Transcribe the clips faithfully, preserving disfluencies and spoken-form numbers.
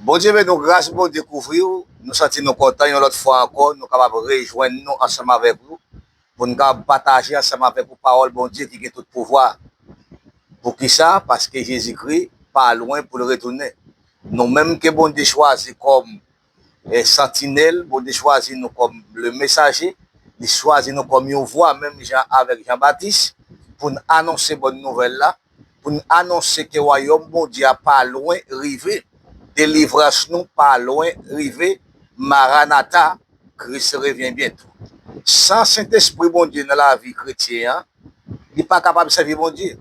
Bondye beni w, gras Bondye kouvri w. Nou santi nou kontan yon lòt fwa ankò, nou kapab rejwenn nou ansanm avèk ou, pou n kapab pataje ansanm avèk ou pawòl Bondye ki gen tout pouvwa. Poukisa? Paske Jezikri pa lwen pou l retounen. Nou menm ke Bondye chwazi kòm eh, santinèl, Bondye chwazi nou kòm le mesaje, li chwazi nou kòm yon vwa, menm jan avèk Jan Batis, pou n anonse bòn nouvèl la, pou n anonse ke wayòm Bondye a pa lwen rive, delivrans nou pa lwen rive, Maranata, Kris revyen byento. San Sentespri Bondye nan lavi kretyen an, li pa kapab sèvi Bondye.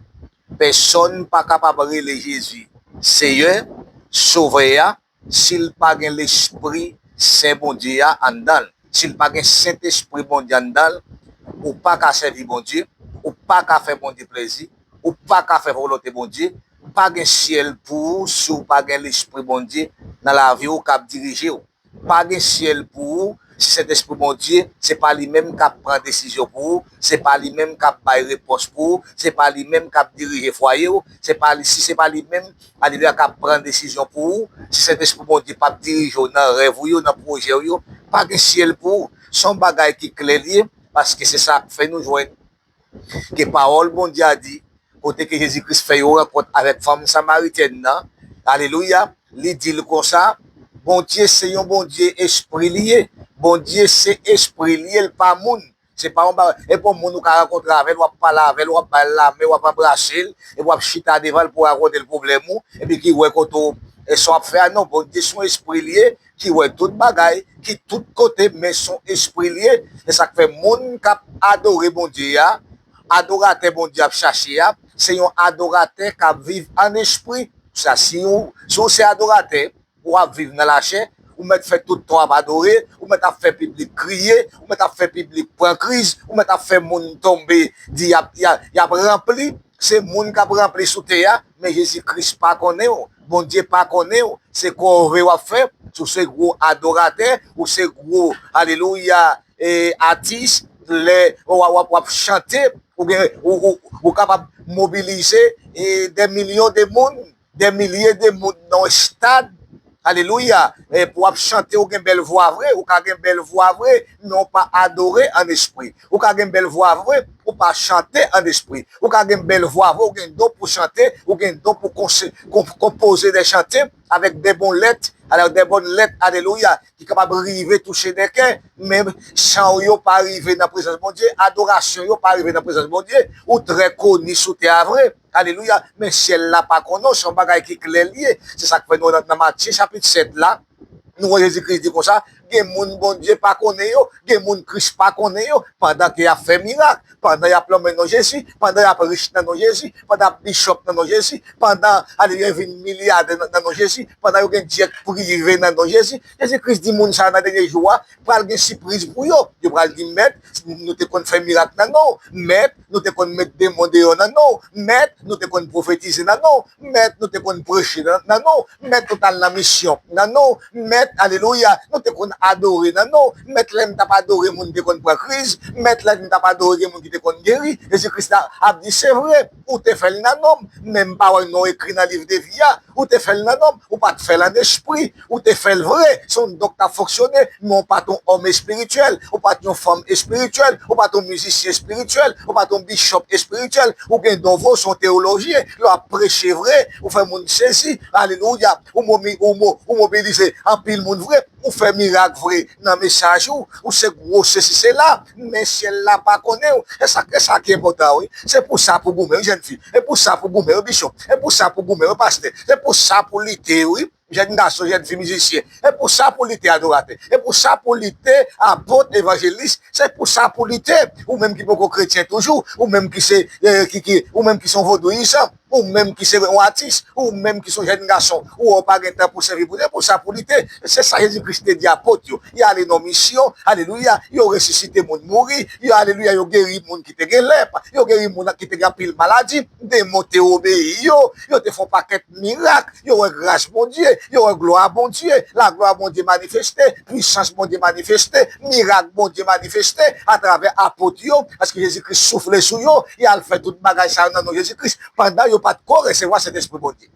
Pèsonn pa kapab rele Jezi Seyè, Sovè a, si l pa gen Lespri Sen Bondye a anndan l. Si l pa gen Sentespri Bondye anndan l, ou pa ka sèvi Bondye, ou pa ka fè Bondye plezi, ou pa ka fè volonte Bondye. Pa gen syèl pou ou si w pa gen Lespri Bondye nan lavi w k ap dirije w. Pa gen syèl pou ou si Sentespri Bondye se pa li menm k ap pran desizyon pou ou, se pa li menm k ap bay repons pou ou, se pa li menm k ap dirije fwaye w, se pa li, si se pa li menm, alelouya, k ap pran desizyon pou ou, si Sentespri Bondye p ap dirije w nan rèv ou yo, nan pwojè w yo, pa gen syèl pou ou. Se yon bagay ki klè l ye, paske se sa k fè nou jwenn ke pawòl Bondye a di, kote ke Jezi Kris fè yon rankont avèk fanm samarityèn nan, alelouya, li di l konsa, Bondye se yon Bondye espri li ye. Bondye se espri li ye, l pa moun. Se pa yon bagay, e pa yon moun ou ka rankontre avè l, w ap pale avè l, w ap ba l lamen, w ap anbrase l, epi w ap chita devan l pou w rakonte l pwoblèm ou, epi ki wè kote w, e sa w ap fè a. Non, Bondye se yon espri li ye, ki wè tout bagay, ki tout kote, men se yon espri li ye. Se sa k fè moun k ap adore Bondye a, adoratè Bondye ap chache a, se yon adoratè k ap viv ann espri. Sa, si w, si w se adoratè, w ap viv nan lachè, ou mèt fè tout tan w ap adore, ou mèt ap fè piblik kriye, ou mèt ap fè piblik pran kriz, ou mèt ap fè moun tonbe, di y ap, y ap, y ap ranpli. Se moun k ap ranpli sou tè a, men Jezi Kris pa konnen w. Bondye pa konnen w. Se kòve w ap fè. Si w se gwo adoratè, ou se gwo, alelouya, e, atis, lè w, w, w ap chante, ou gen, ou, ou, ou kapab mobilize, e, dè milyon de moun, dè milye de moun nan yon estad, alelouya, e, pou w ap chante, ou gen bèl vwa vre, ou ka gen bèl vwa vre, men w pa adore ann espri. Ou ka gen bèl vwa vre, ou pa chante ann espri. Ou ka gen bèl vwa vre, ou gen don pou chante, ou gen don pou konse-, kon-, konpoze dè chante avèk dè bon lèt, avèk dè bòn lèt, alelouya, ki kapab rive touche dè kè, men chan w yo pa rive nan prezans Bondye, adorasyon yo pa rive nan prezans Bondye, ou trè koni sou tè a vre, alelouya, men syèl la pa konnen w, se yon bagay ki klè l ye. Se sa k fè nou nan, nan Matye chapit sèt la, nou wè Jezi Kris di konsa, gen moun Bondye pa konnen yo, gen moun Kris pa konnen yo, pandan ke y ap fè mirak, pandan y ap lanmen non Jezi, pandan y ap rich nan non Jezi, pandan y ap bichòp nan non Jezi, pandan, alelouya, yo vin milyadè nan, nan non Jezi, pandan yo gen jèt prive nan non Jezi. Jezi Kris di moun sa yo nan dènye jou a, pral gen sipriz pou yo. Yo pral di, Mèt, nou te konn fè mirak nan non w. Mèt, nou te konn met demon deyò nan non w. Mèt, nou te konn pwofetize nan non w. Mèt, nou te konn preche nan, nan non w. Mèt, nou t al nan misyon nan non w. Mèt, alelouya, nou te konn adore nan non w. Mèt, lè m t ap adore, moun te konn pran kriz. Mèt, lè m t ap adore, gen moun ki te konn geri. Jezi Kris la ap di, se vre, ou te fè l nan non m, men m pa wè non w ekri nan liv de vi a. Ou te fè l nan non m, ou pa t fè l ann espri. Ou te fè l vre, se yon don k t ap fonksyone, men w pa t yon òm espirityèl, ou pa t yon fanm espirityèl, ou pa t yon mizisyen espirityèl, ou pa t yon bichòp espirityèl, ou gen don vre, w se yon teyolojyen, lè w ap preche vre, ou fè moun sezi, alelouya, ou momi-, ou mo-, ou mobilize anpil moun vre, ou fè mirak vre nan mesaj ou, ou se gwo sesi sela, men syèl la pa konnen w. E sa, e sa ki enpòtan, wi. Se pou sa pou goumen, wi, jèn fi. E pou sa pou goumen, wi, bichòp. E pou sa pou goumen, wi, pastè. E pou sa pou lite, wi. Jèn gason, jèn fi mizisyen. E pou sa pou lite adoratè. E pou sa pou lite apot, evanjelis. Se pou sa pou lite. Ou menm ki poko kretyen toujou, ou menm ki se, eh, ki, ki, ou menm ki se yon vodouyizan, ou menm ki se yon atis, ou menm ki se yon jèn gason, ou wè w pa gen tan pou sèvi Bondye, pou sa pou lite. Se sa Jezi Kris te di apot yo. Y ale nan misyon, alelouya, yo resisite moun mouri, yo, alelouya, yo geri moun ki te gen lèp, yo geri moun ki te gen anpil maladi, demon te obeyi yo, yo te fè yon pakèt mirak, yo wè gras Bondye, yo wè glwa Bondye, laglwa Bondye manifeste, pwisans Bondye manifeste, mirak Bondye manifeste atravè apot yo, paske Jezi Kris soufle sou yo, y al fè tout bagay sa yo nan non Jezi Kris, pandan yo pa t ko resevwa Sentespri Bondye.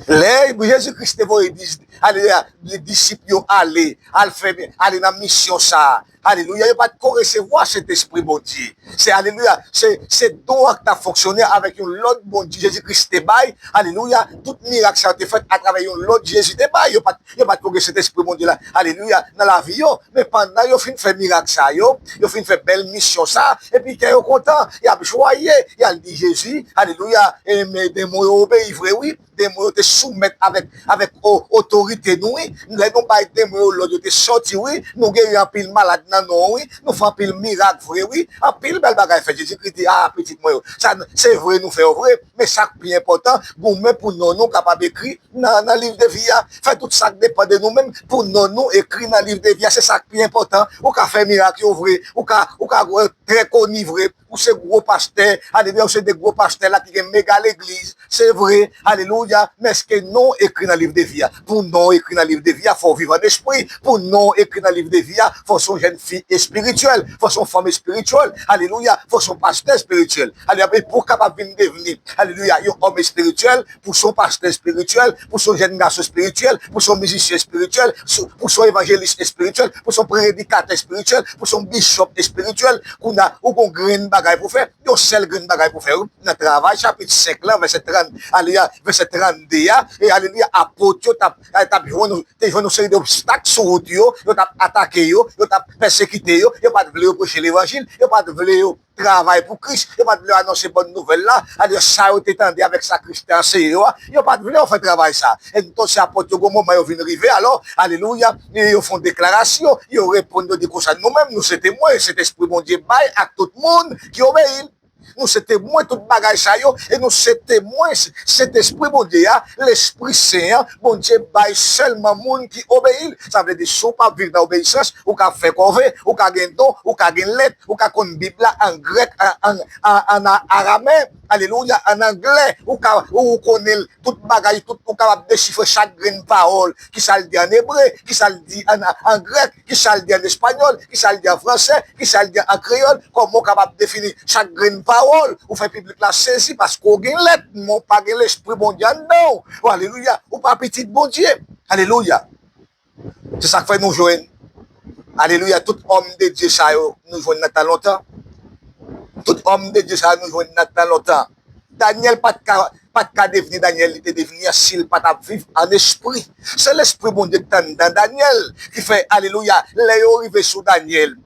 Lè Jezi Kris te voye dis-, alelouya, disip yo ale, al fè, ale nan misyon sa a, alelouya, yo pa t ko resevwa Sentespri Bondye. Se, alelouya, se, se don an k t ap fonksyone avèk yon lòd Bondye Jezi Kris te bay, alelouya, tout mirak sa yo te fèt atravè yon lòd Jezi te bay. Yo pa t, yo pa t ko gen Sentespri Bondye la, alelouya, nan lavi yo. Men pandan yo fin fè mirak sa yo, yo fin fè bèl misyon sa, epi kè yo kontan, y ap jwaye, y al di Jezi, alelouya, e men demon yo obeyi vre wi, demon yo te soumèt avèk, avèk o-, otorite nou wi, lè nou bay demon yo lòd yo te sòti wi, nou geri anpil malad nan non wi, nou fè anpil mirak vre wi, anpil bèl bagay fèt. Jezi Kris di, a, pitit mwen yo, sa, se vre nou fè yo vre, men sa k pi enpòtan, goumen pou non nou kapab ekri nan, nan liv de vi a. Fè tout sa k depann de nou menm pou non nou ekri nan liv de vi a. Se sa k pi enpòtan. Ou ka fè mirak yo vre. Ou ka, ou ka, euh, trè koni vre. Ou se gwo pastè. Alelouya. Ou se de gwo pastè la ki gen mega legliz. Se vre. Alelouya. Men èske non ekri nan liv de vi a? Pou non ekri nan liv de vi a, fò w viv an espri. Pou non ekri nan liv de vi a, fò w se yon jèn fi espirityèl. Fò w se yon fanm espirityèl. Alelouya. Fò w se yon pastè espirityèl. Alelouya. E pou w kapab vin devni, alelouya, yon òm espirityèl, pou w se yon pastè espirityèl, pou w se yon jèn gason espirityèl, pou w se yon mizisyen espirityèl, sou, pou w se yon evanjelis espirityèl, pou w se yon predikatè espirityèl, pou w se yon bishop espirityèl, kounye a, ou gon grenn bagay pou w fè, yon sèl grenn bagay pou w fè, wi. Nan Travay, chapit senk lan, vèsè trant, alelouya, vèsè trannde a, e alelouya, apot yo t ap, t ap jwenn, te jwenn yon seri de obstak sou wout yo, yo t ap atake yo, yo t ap pèsekite yo, yo pa t vle yo preche levanjil, yo pa t vle yo travay pou Kris, yo pa t vle yo anonse bòn nouvèl la, alelouya, sa yo te tande avèk sa Kris te anseye yo a, yo pa t vle yo fè travay sa. Entonse, apot yo, gon moman yo vin rive, alò, alelouya, e yo fè yon deklarasyon, yo reponn, yo di konsa, nou menm, nou se temwen, Sentespri Bondye bay ak tout moun ki obeyi l. Nou se temwen tout bagay sa yo, e nou se temwen Sentespri Bondye a, Lespri Sen an, Bondye bay sèlman moun ki obeyi l. Sa vle di, si w p ap viv nan obeyisans, ou ka fè kòve, ou ka gen don, ou ka gen lèt, ou ka konn Bib la an grèk, an, an, an, an aramen, alelouya, an anglè, ou ka, ou konnen l, tout bagay, tout, ou kapab dechifre chak grenn pawòl, ki sa l di an ebre, ki sa l di an, an grèk, ki sa l di an espanyòl, ki sa l di an fransè, ki sa l di an kreyòl, kòman w kapab defini chak grenn pawòl, ou fè piblik la sezi paske w gen lèt, men w pa gen Lespri Bondye anndan w. O, alelouya, ou pa pitit Bondye. Alelouya. Se sa k fè nou jwenn, alelouya, tout òm de Dye sa yo, nou jwenn nan tan lontan. Tout òm de Dye sa yo, nou jwenn nan tan lontan. Danyèl pa t ka, pa t ka devni Danyèl li te devni an si l pa t ap viv an espri. Se Lespri Bondye ki t anndan Danyèl ki fè, alelouya, lè yo rive sou Danyèl,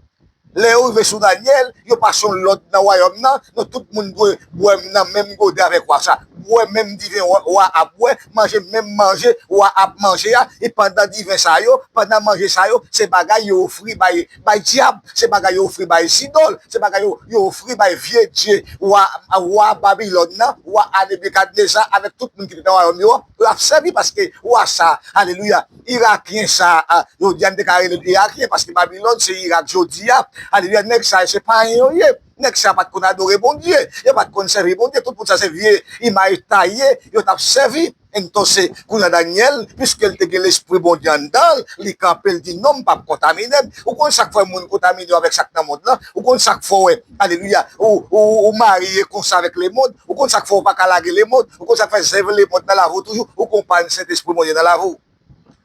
lè yo rive sou Danyèl, yo pase yon lòd nan wayòm nan, non, tout moun dwe bwè nan menm gode avèk wa sa, bwè menm diven wa, wa ap bwè, manje menm manje wa ap manje a, e pandan diven sa yo, pandan manje sa yo, se bagay yo ofri bay, bay dyab, se bagay yo ofri bay zidòl, se bagay yo, yo ofri bay vye dye wa, wa Babilòn nan, wa a Nebikadneza avèk tout moun ki te nan wayòm yo, yo ap sèvi paske wa sa, alelouya, Irakyen sa a, jodi a n te ka rele l Irakyen, paske Babilòn se Irak jodi a. Alelouya, nèg sa yo se payen yo ye. Nèg sa yo pa t konn adore Bondye, yo pa t konn sèvi Bondye. Tout moun sa se vye imaj taye yo t ap sèvi. Entonse, kounye a Danyèl, piske l te gen Lespri Bondye anndan l, li kanpe, l di, "Non, m p ap kontamine m." Ou konn sa k fè moun kontamine w avèk sa k nan mond lan? Ou konn sa k fè w wè, alelouya, ou, ou, ou marye konsa avèk lemonn? Ou konn sa k fè w pa ka lage lemonn? Ou konn sa k fè zèv lemonn nan lavi w toujou? Ou gon pàn Sentespri Bondye nan lavi w.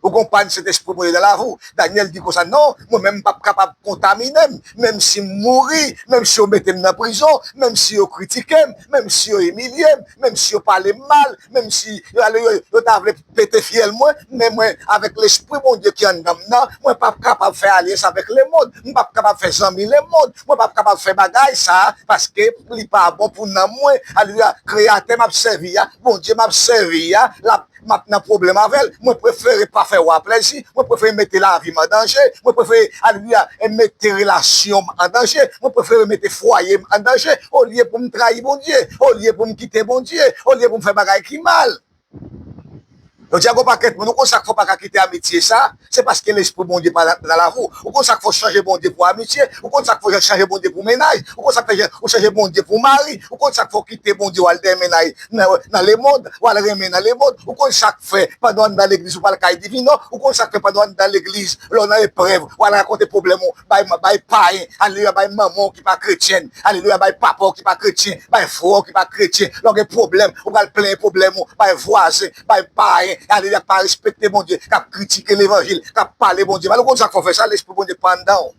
Ou gon pàn Sentespri Bondye nan lavi w. Danyèl di konsa, "Non, mwen menm m p ap kapab kontamine m, menm si m mouri, menm si yo mete m nan prizon, menm si yo kritike m, menm si yo imilye m, menm si yo pale m mal, menm si yo, yo, yo ta vle pete fyèl mwen, men mwen, avèk Lespri Bondye ki anndan m nan, mwen p ap kapab fè alyans avèk lemonn, m p ap kapab fè zanmi lemonn, mwen p ap kapab fè bagay sa a, paske li pa bon pou nanm mwen." Alelouya, Kreyatè m ap sèvi a, Bondye m ap sèvi a, l ap m ap nan pwoblèm avè l, mwen prefere pa fè wa plèzi, mwen prefere mete lavi m an danje, mwen prefere, alelouya, mete relasyon m an danje, mwen prefere mete fwaye m an danje, olye pou m trayi Bondye, olye pou m kite Bondye, olye pou m fè bagay ki mal. Yo di a gon pakèt moun, ou konn sa k fè w pa ka kite amitye sa? Se paske Lespri Bondye pa nan, nan lavi w. Ou konn sa k fè w chanje Bondye pou amitye? Ou konn sa k fè w chanje Bondye pou mennaj? Ou konn sa k fè w chanje Bondye pou mari? Ou konn sa k fè w kite Bondye w al dèyè mennaj nan, nan lemonn, w al renmen nan lemonn? Ou konn sa k fè pandan w anndan legliz ou pa al kay divino? Ou konn sa k fè pandan w anndan legliz, lè w nan eprèv, w al rakonte pwoblèm ou bay, bay payen, alelouya, bay manman w ki pa kretyèn, alelouya, bay papa w ki pa kretyen, bay frè w ki pa kretyen? Lè w gen pwoblèm, ou pral plenyen pwoblèm ou bay vwazen, bay payen, alelouya, k pa respekte Bondye, k ap kritike levanjil, k ap pale Bondye mal. Ou konn sa k fè w fè sa? Lespri Bondye pa anndan w.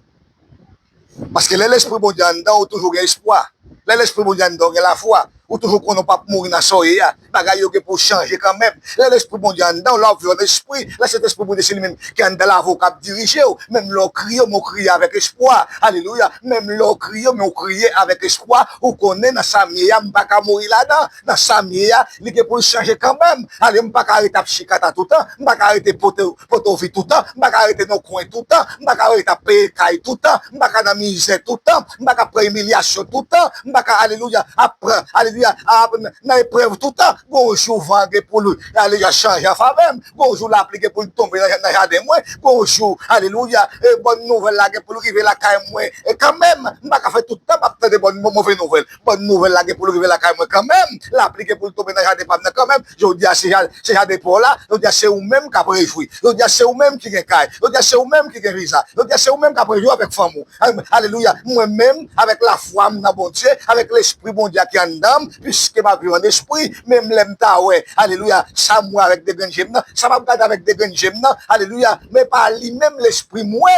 Paske lè Lespri Bondye anndan w, ou toujou gen espwa. Lè Lespri Bondye anndan w, ou gen lafwa. Ou toujou konnen w p ap mouri nan sa w ye a. Bagay yo gen pou chanje kanmenm. Lè Lespri Bondye anndan w, lè w ap viv an espri, lè Sentespri Bondye se li menm ki anndan lavi w k ap dirije w, menm lè w kriye, men w kriye avèk espwa. Alelouya. Menm lè w kriye, men w kriye avèk espwa. Ou konnen nan sa m ye a, m pa ka mouri ladan. Nan sa m ye a, li gen pou l chanje kanmenm. Ale, m pa ka rete ap chikata toutan. M pa ka rete pote, pote vi toutan. M pa ka rete nan kwen toutan. M pa ka rete ap peye kay toutan. M pa ka nan mizè toutan. M pa ka pran imilyasyon toutan. M pa ka, alelouya, ap pran, alelouya, ap nan eprèv toutan. Gon jou van gen pou l, alelouya, chanje an favè m. Gon jou lapli gen pou l tonbe nan, nan jaden mwen. Gon jou, alelouya, e, bòn nouvèl la gen pou l rive lakay mwen. E kanmenm, m pa ka fè tout tan m ap tande bòn, move nouvèl. Bòn nouvèl la gen pou l rive lakay mwen kanmenm. Lapli gen pou l tonbe nan jaden pa m nan kanmenm. Jodi a, se ja-, se jaden pa w la. Jodi a, se ou menm k ap rejwi. Jodi a, se ou menm ki gen kay. Jodi a, se ou menm ki gen viza. Jodi a, se ou menm k ap rejwi avèk fanmi w. Alelouya. Mwen menm, avèk lafwa m nan Bondye, avèk Lespri Bondye a ki anndan m, piske m ap viv an espri, menm lè m ta wè, alelouya, sa m wè avèk de grenn je m nan, sa m ap gade avèk de grenn je m nan, alelouya, men pa li menm Lespri m wè.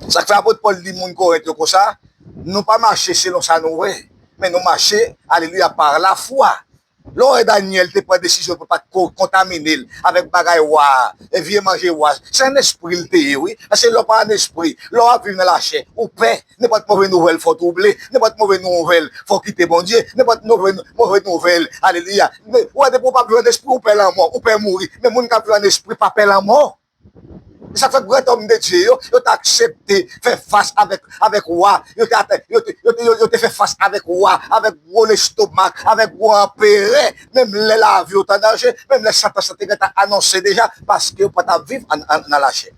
Sa k fè apot Pòl di moun Korent yo konsa, nou pa mache selon sa nou wè, men nou mache, alelouya, pa lafwa. Lè w wè Danyèl te pran desizyon pou l pa t ko-, kontamine l avèk bagay wa a, e vye manje wa a, se an espri l te ye, wi. Paske lè w pa an espri, lè w ap viv nan lachè, ou pè. Nenpòt move nouvèl fè w twouble. Nenpòt move nouvèl fè w kite Bondye. Nenpòt move, move nouvèl, alelouya. Ou wè, depi w p ap viv an espri, ou pè lanmò, ou pè mouri. Men moun k ap viv an espri pa pè lanmò. E sa k fè grandòm de Dye yo, yo te aksepte fè fas avèk, avèk wa. Yo te, yo te, yo te, yo, yo te fè fas avèk wa, avèk gwo lestomak, avèk gwo anperè. Menm lè lavi yo t an danje, menm lè santans lan te gentan anonse deja, paske yo pa t ap viv an, an, nan lachè.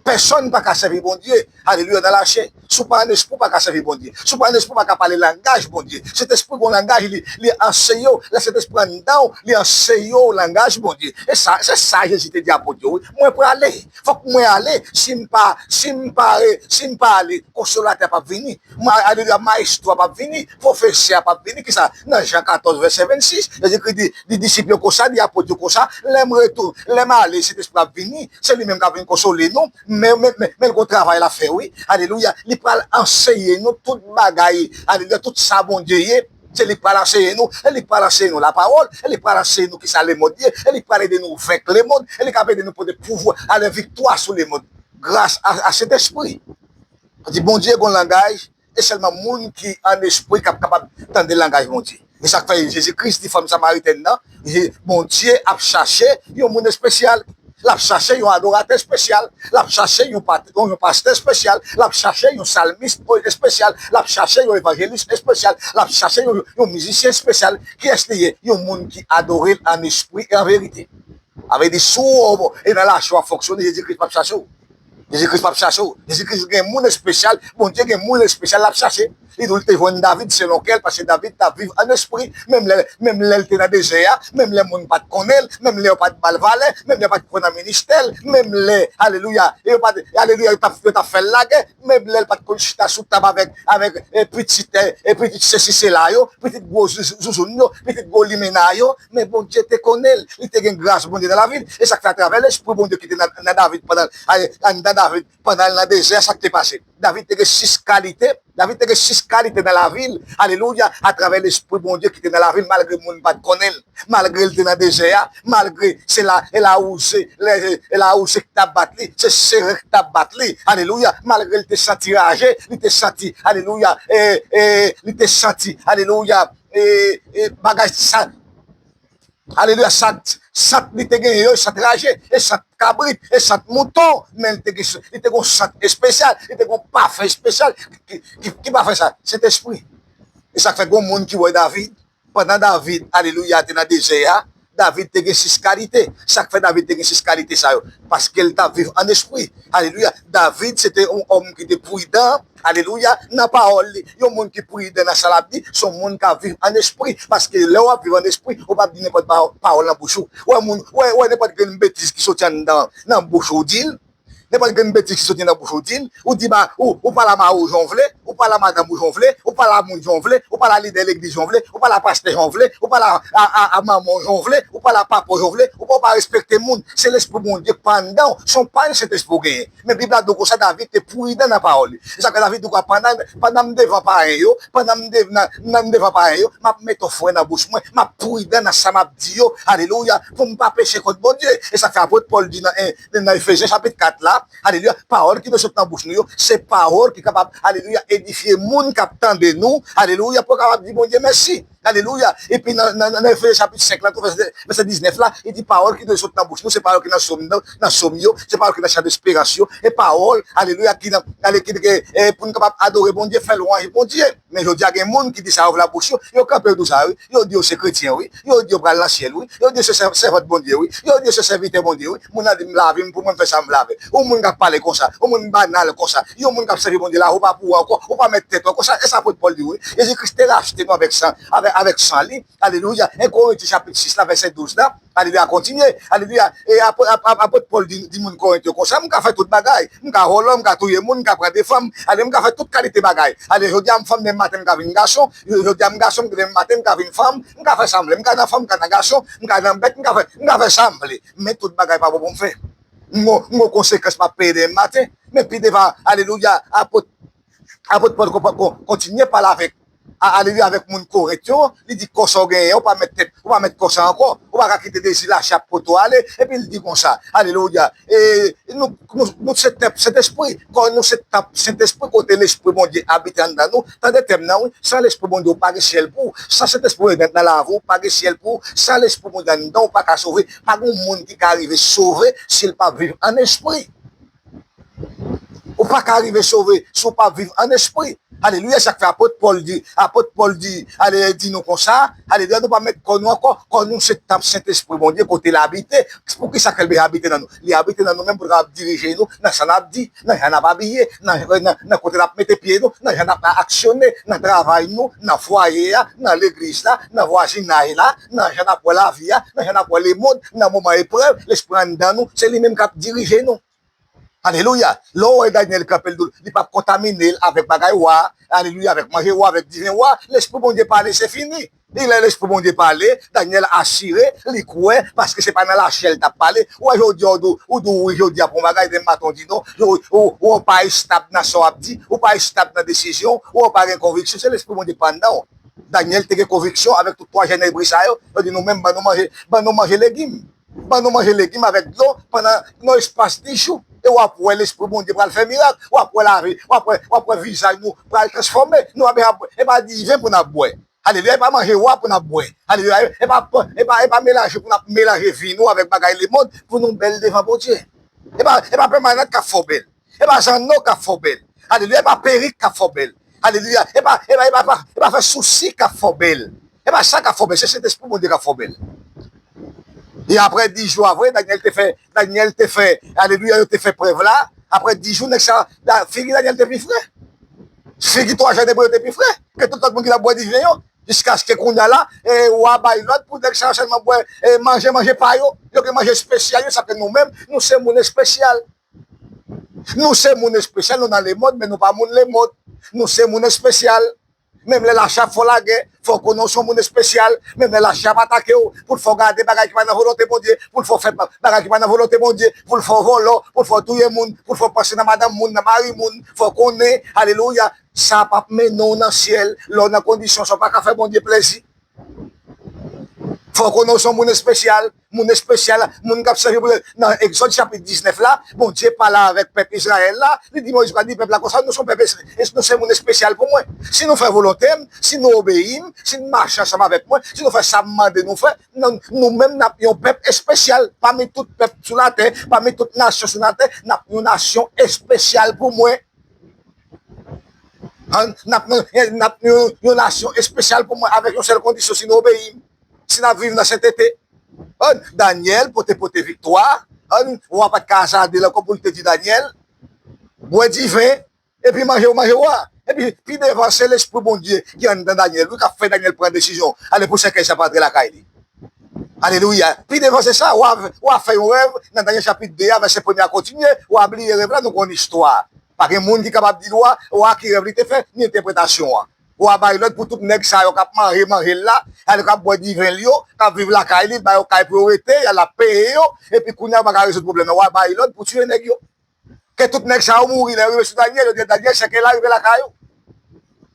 Pèsonn pa ka sèvi Bondye, alelouya, nan lachè. Si w pa an espri, w pa ka sèvi Bondye. Si w pa an espri, w pa ka pale langaj Bondye. Sentespri gon langaj, li, li anseye w. Lè Sentespri anndan w, li anseye w langaj Bondye. E sa, se sa Jezi te di apot yo, wi. Mwen prale. Fòk mwen ale. Si m pa, si m pa, si m pa ale, konsolatè a p ap vini. Ma-, alelouya, mayestwo a p ap vini. Pwofesè a p ap vini. Kisa? Nan Jan katòz, vèsè vennsis, Jezikri di, di disip yo konsa, di apot yo konsa, lè m retou-, lè m ale, Sentespri ap vini. Se li menm k ap vin konsole nou. Men, men, men, men l gon travay l ap fè, wi. Alelouya. Li pral anseye nou tout bagay. Alelouya. Tout sa Bondye ye, se li k pral anseye nou. E li k pral anseye nou lapawòl. E li k pral anseye nou kisa lemonn ye. E li k pral ede nou venk lemonn. E li k ap ede nou pote pouvwa, ale viktwa sou lemonn. Gras a, a Sentespri. Di Bondye gon langaj. E sèlman moun ki an espri k ap kapab tande langaj Bondye. E sa k fè Jezi Kris di fanm samaritèn nan, Je-, Bondye ap chache yon moun espesyal. L ap chache yon adoratè espesyal. L ap chache yon pat-, yon, yon pastè espesyal. L ap chache yon salmis espesyal. L ap chache yon evanjelis espesyal. L ap chache yon, yon mizisyen espesyal. Kiyès li ye? Yon moun ki adore l an espri e an verite. Sa vle di, si w e nan lachè w ap fonksyone, Jezi Kris p ap chache w. Jezi Kris p ap chache w. Jezi Kris gen moun espesyal. Bondye gen moun espesyal l ap chache. Li di w li te jwenn David selon kè l, paske David t ap viv an espri. Menm lè, menm lè l te nan dezè a, menm lè moun pa t konnen l, menm lè yo pa t ba l valè, menm lè yo pa t kwè nan ministè l, menm lè, alelouya, e yo pa t, alelouya, yo t ap, yo t ap fè l lagè, menm lè l pa t konn chita sou tab avèk, avèk, e, pitit, e, e, pitit sesi sela yo, pitit gwo zou-, zouzoun yo, pitit gwo limena yo, men Bondye te konnen l, li te gen gras Bondye nan lavi l. E sa k fè atravè Lespri Bondye ki te nan, nan David pandan, a, anndan David, pandan l nan dezè a, sa k te pase? David te gen sis kalite, David te gen sis kalite nan lavi l, alelouya, atravè Lespri Bondye ki te nan lavi l, malgre moun pa t konnen l, malgre l te nan dezè a, malgre se la, e lawouze, lè, e lawouze k t ap bat li, se seren k t ap bat li, alelouya, malgre l te santi raje, li te santi, alelouya, e, e, li te santi, alelouya, e, e, bagay sa, alelouya, sant, sant li te genyen yo, e sant raje, e sant kabrit, e sant mouton, men li te gen, li te gen yon sant espesyal, li te gen yon pafen espesyal. Ki, ki, ki pafen sa? Sentespri. E sa k fè gon moun ki wè David, pandan David, alelouya, te nan dezè a, David te gen sis kalite. Sa k fè David te gen sis kalite sa yo? Paske l t ap viv an espri. Alelouya. David se te yon òm ki te pridan. Alelouya. Nan pawòl li, yon moun ki pridan nan sa l ap di, se yon moun k ap viv an espri. Paske lè w ap viv an espri, ou p ap di nenpòt pa- pawòl nan bouch ou. Wè moun, wè, wè nenpòt grenn betiz ki soti anndan nan bouch ou, di l. Nenpòt grenn betiz ki soti nan bouch ou, di l. Ou di ba, ou, ou pale a mari w jan w vle, ou pale a madanm ou jan w vle, ou pale a moun jan w vle, ou pale a lidè legliz jan w vle, ou pale a pastè jan w vle, ou pale a, a, a, a manman w jan w vle, ou pale a papa w jan w vle, ou pa, ou pa respekte moun. Se Lespri Bondye k pa anndan w, se yon pay Sentespri w genyen. Men Bib la di w konsa, David te pridan nan pawòl li. E sa fè David di w konsa, pandan, pandan m devan payen yo, pandan m de- nan, nan m devan payen yo, m ap mete yon fren nan bouch mwen, m ap pridan nan sa m ap di yo. Alelouya. Pou m pa peche kont Bondye. E sa fè apot Pòl di nan, nan Efezyen chapit kat la, alelouya, pawòl ki dwe sot nan bouch nou yo, se pawòl ki kapab, alelouya, edifye moun k ap tande nou, alelouya, pou yo kapab di Bondye mèsi. Alelouya. Epi nan, nan, nan Efezyen chapit senk la, tou vèsè, vèsè diznèf la, li di pawòl ki dwe sot nan bouch nou, se pawòl ki nan sòm nan, nan sòm yo, se pawòl ki nan chan desperans yo, e pawòl, alelouya, ki nan, ale, ki, ki, e, pou nou kapab adore Bondye, fè lwanj Bondye. Men jodi a gen moun ki di sa yo vle ak bouch yo, yo kanpe yo di w sa wi, yo di yo se kretyen wi, yo di yo pral nan syèl wi, yo di yo se sè- sèvant Bondye wi, yo di yo se sèvitè Bondye wi. Moun nan di m lavi m pou mwen, m fè sa m vle avè l. Yon moun k ap pale konsa, yon moun banal konsa, yon moun k ap sèvi Bondye la, ou pa pou ou ankò, ou pa mèt tèt ou ankò. Sa, e sa apot Pòl di wi. Jezi Kris te rachte nou avèk san, avèk, avèk san li. Alelouya. En Korentyen chapit sis la, vèsè douz la. Alelouya, kontinye. Alelouya. E apot, ap- ap- apot Pòl di, di moun Korent yo konsa, m ka fè tout bagay. M ka vòlò, m ka touye moun, m ka pran de fanm. Ale, m ka fè tout kalite bagay. Ale, jodi a m fanm, demen maten m ka vin gason. Jodi a m gason, demen maten m ka vin fanm. M ka fè sa m vle. M ka nan fanm, m ka nan gason. M ka nan bèt, m ka fè, m ka fè sa m vle. Men tout bagay pa bon pou m fè. M gon, m gon konsekans m ap peye demen maten. Men pi devan, alelouya, apot, apot Pòl kon- kon- kontinye pale avèk, a- alelouya, avèk moun Korent yo. Li di kò sa w genyen, ou pa mèt tèt, ou pa mèt kò sa ankò. Ou pa ka kite dezi lachè ap pote w ale. Epi l di konsa, alelouya, e nou, nou, nou se tanp Sentespri. Kò nou se tanp Sentespri kote Lespri Bondye abite anndan nou. Tande tèm nan wi. San Lespri Bondye, ou pa gen syèl pou ou. San Sentespri Bondye nan lavi w, ou pa gen syèl pou ou. San Lespri Bondye anndan w, ou pa ka sove. Pa gen moun ki ka rive sove si l pa viv an espri. Ou pa ka rive sove si w pa viv an espri. Alelouya, sa k fè apot Pòl di, apot Pòl di, ale, di nou konsa, alelouya, nou pa mèt kò nou ankò, kò nou se tanp Sentespri Bondye, kote l abite. Poukisa ke l bezwen abite nan nou? Li abite nan nou menm pou l kapab dirije nou nan sa n ap di, nan jan n ap abiye, nan, nan, nan kote n ap mete pye nou, nan jan n ap aksyone, nan travay nou, nan fwaye a, nan legliz la, nan vwazinay la, nan jan n ap wè lavi a, nan jan n ap wè lemonn, nan moman eprèv, Lespri anndan nou, se li menm k ap dirije nou. Alelouya. Lè w wè Danyèl kanpe, l di w li p ap kontamine l avèk bagay wa, alelouya, avèk manje wa, avèk diven wa. Lespri Bondye pale, se fini. E lè Lespri Bondye pale, Danyèl asire, li kwè, paske se pa nan lachè l t ap pale. Ou wè jodi a, ou di w, ou di w wi jodi a pou yon bagay, demen maten w di non. Ou, ou, ou pa estab nan sa w ap di, ou pa estab nan desizyon, ou pa gen konviksyon, se Lespri Bondye k pa anndan w. Danyèl te gen konviksyon avèk tout twa jèn Ebre sa yo. Yo di nou menm, ban nou manje, ban nou manje legim. Ban nou manje legim avèk dlo pandan yon espas dis jou. E w ap wè Lespri Bondye pral fè mirak. W ap wè lavi, w ap wè, w ap wè vizaj nou pral transfòme. Nou ap, e pa diven pou n ap bwè. Alelouya, e pa manje wa pou n ap bwè. Alelouya, e pa, e pa, e pa melanje pou n ap melanje vi nou avèk bagay lemonn pou nou bèl devan Bondye. E pa, e pa pèmanan k ap fè w bèl. E pa zanno k ap fè w bèl. Alelouya, e pa perik k ap fè w bèl. Alelouya, e pa, e pa, e pa, e pa fè sousi k ap fè w bèl. E pa sa k ap fè w bèl, se Sentespri Bondye k ap fè w bèl. E apre dis jou a vre, Danyèl te fè, Danyèl te fè, alelouya, yo te fè prèv la. Apre dis jou, nèg sa, Da- figi Danyèl te pi fre. Figi twa jèn Ebre yo te pi fre ke tout lòt moun ki t ap bwè diven yo. Jiskaske kounye a la, e, wa bay lòd pou nèg sa yo sèlman bwè, e, manje, manje pa yo. Yo gen manje espesyal yo, sa fè nou menm, nou se moun espesyal. Nou se moun espesyal, nou nan lemonn, men nou pa moun lemonn. Nou se moun espesyal. Menm lè lachè ap fè w lagè, fò w konnen w se yon moun espesyal. Menm lè lachè ap atake w, pou l fè w gade bagay ki pa nan volonte Bondye, pou l fè w fè bagay ki pa nan volonte Bondye, pou l fè w vòlò, pou l fè w touye moun, pou l fè w panse nan madanm moun, nan mari moun, fò w konnen, alelouya, sa p ap mennen w nan syèl. Lè w nan kondisyon sa, w pa ka fè Bondye plezi. Fò w konnen w se yon moun espesyal, moun espesyal, moun k ap sèvi pou l. Nan Egzòd chapit diznèf la, Bondye pale avèk pèp Izrayèl la, li di Moyiz, pral di pèp la konsa, nou se yon pèp es-, es-, nou se moun espesyal pou mwen. Si nou fè volonte m, si nou obeyi m, si n mache ansanm avèk mwen, si nou fè sa m mande nou fè, nou, nou menm n ap yon pèp espesyal pami tout pèp sou latè, pami tout nasyon sou latè, n ap yon nasyon espesyal pou mwen. An, n ap, n ap yon, yon nasyon espesyal pou mwen avèk yon sèl kondisyon, si nou obeyi m, si n ap viv nan sentete. An, Danyèl pote pote viktwa. An, wa pa t ka azade l ankò pou l te di Danyèl, bwè diven, epi manje w manje wa. Epi pi devan, se Lespri Bondye ki anndan Danyèl, wi, k ap fè Danyèl pran desizyon. Ale pou sèkèy sa pa antre lakay li. Alelouya. Pi devan, se sa, wa, wa fè yon rèv, nan Danyèl chapit de a, vèsè premye a kontinye, wa bliye rèv la, nou konn istwa. Pa gen moun ki kapab di wa, wa ki rèv li te fè, ni entèpretasyon an. Wa bay lòd pou tout nèg sa yo k ap manje manje l la, ale k ap bwè diven l yo, k ap viv lakay li, ba yo kay pou yo rete, y al ap peye yo, epi kounye a yo pa ka rezoud pwoblèm nan. Wa bay lòd pou tiye nèg yo. Ke tout nèg sa yo mouri, lè yo rive sou Danyèl, yo di Danyèl, sèkèy la rive lakay ou.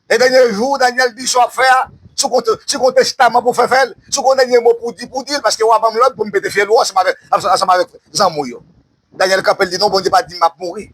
E dènye jou, Danyèl di sa w ap fè a, si w gon, si w gon testaman pou w fè, fè l, si w gon dènye mo pou w di, pou w di l, paske w a ban m lòd pou m pete fyèl ou ansanm avèk, ansanm avèk zanmi w yo. Danyèl kanpe, l di, non, Bondye pa di m ap mouri.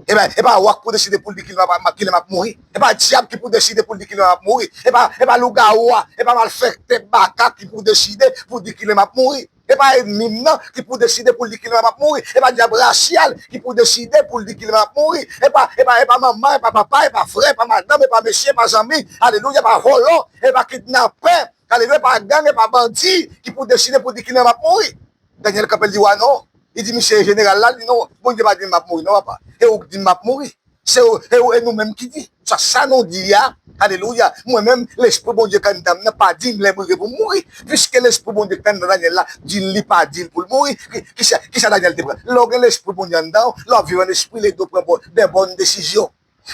E ben, e pa wa k pou deside pou l di kilè m ap, kilè m ap mouri. E pa dyab ki pou deside pou l di kilè m ap mouri. E pa, e pa lougawou a, e pa malfektè baka ki pou deside pou di kilè m ap mouri. E pa ènmi m nan ki pou deside pou l di kilè m ap mouri. E pa dyab rasyal ki pou deside pou l di kilè m ap mouri. E pa, e pa, e pa manman, e pa papa, e pa frè, e pa madanm, e pa mesye, e pa zanmi, alelouya, e pa vòlò, e pa kidnapè, alelouya, e pa gang, e pa bandi ki pou deside pou di kilè m ap mouri. Danyèl kanpe, l di, wa non. Li di misye jeneral la, li di, non, Bondye pa di m m ap mouri, non, papa. E ou k di m m ap mouri. Se ou, e ou, e nou menm ki di. Sa, sa nou di a, alelouya. Mwen menm, Lespri Bondye k anndan m nan pa di m lè m rive pou m mouri. Piske Lespri Bondye k anndan Danyèl la di l li pa di l pou l mouri, ki, kisa, kisa Danyèl te pran? Lè w gen Lespri Bondye anndan w, lè w ap viv an lespri, l ede w pran bon, de bòn desizyon.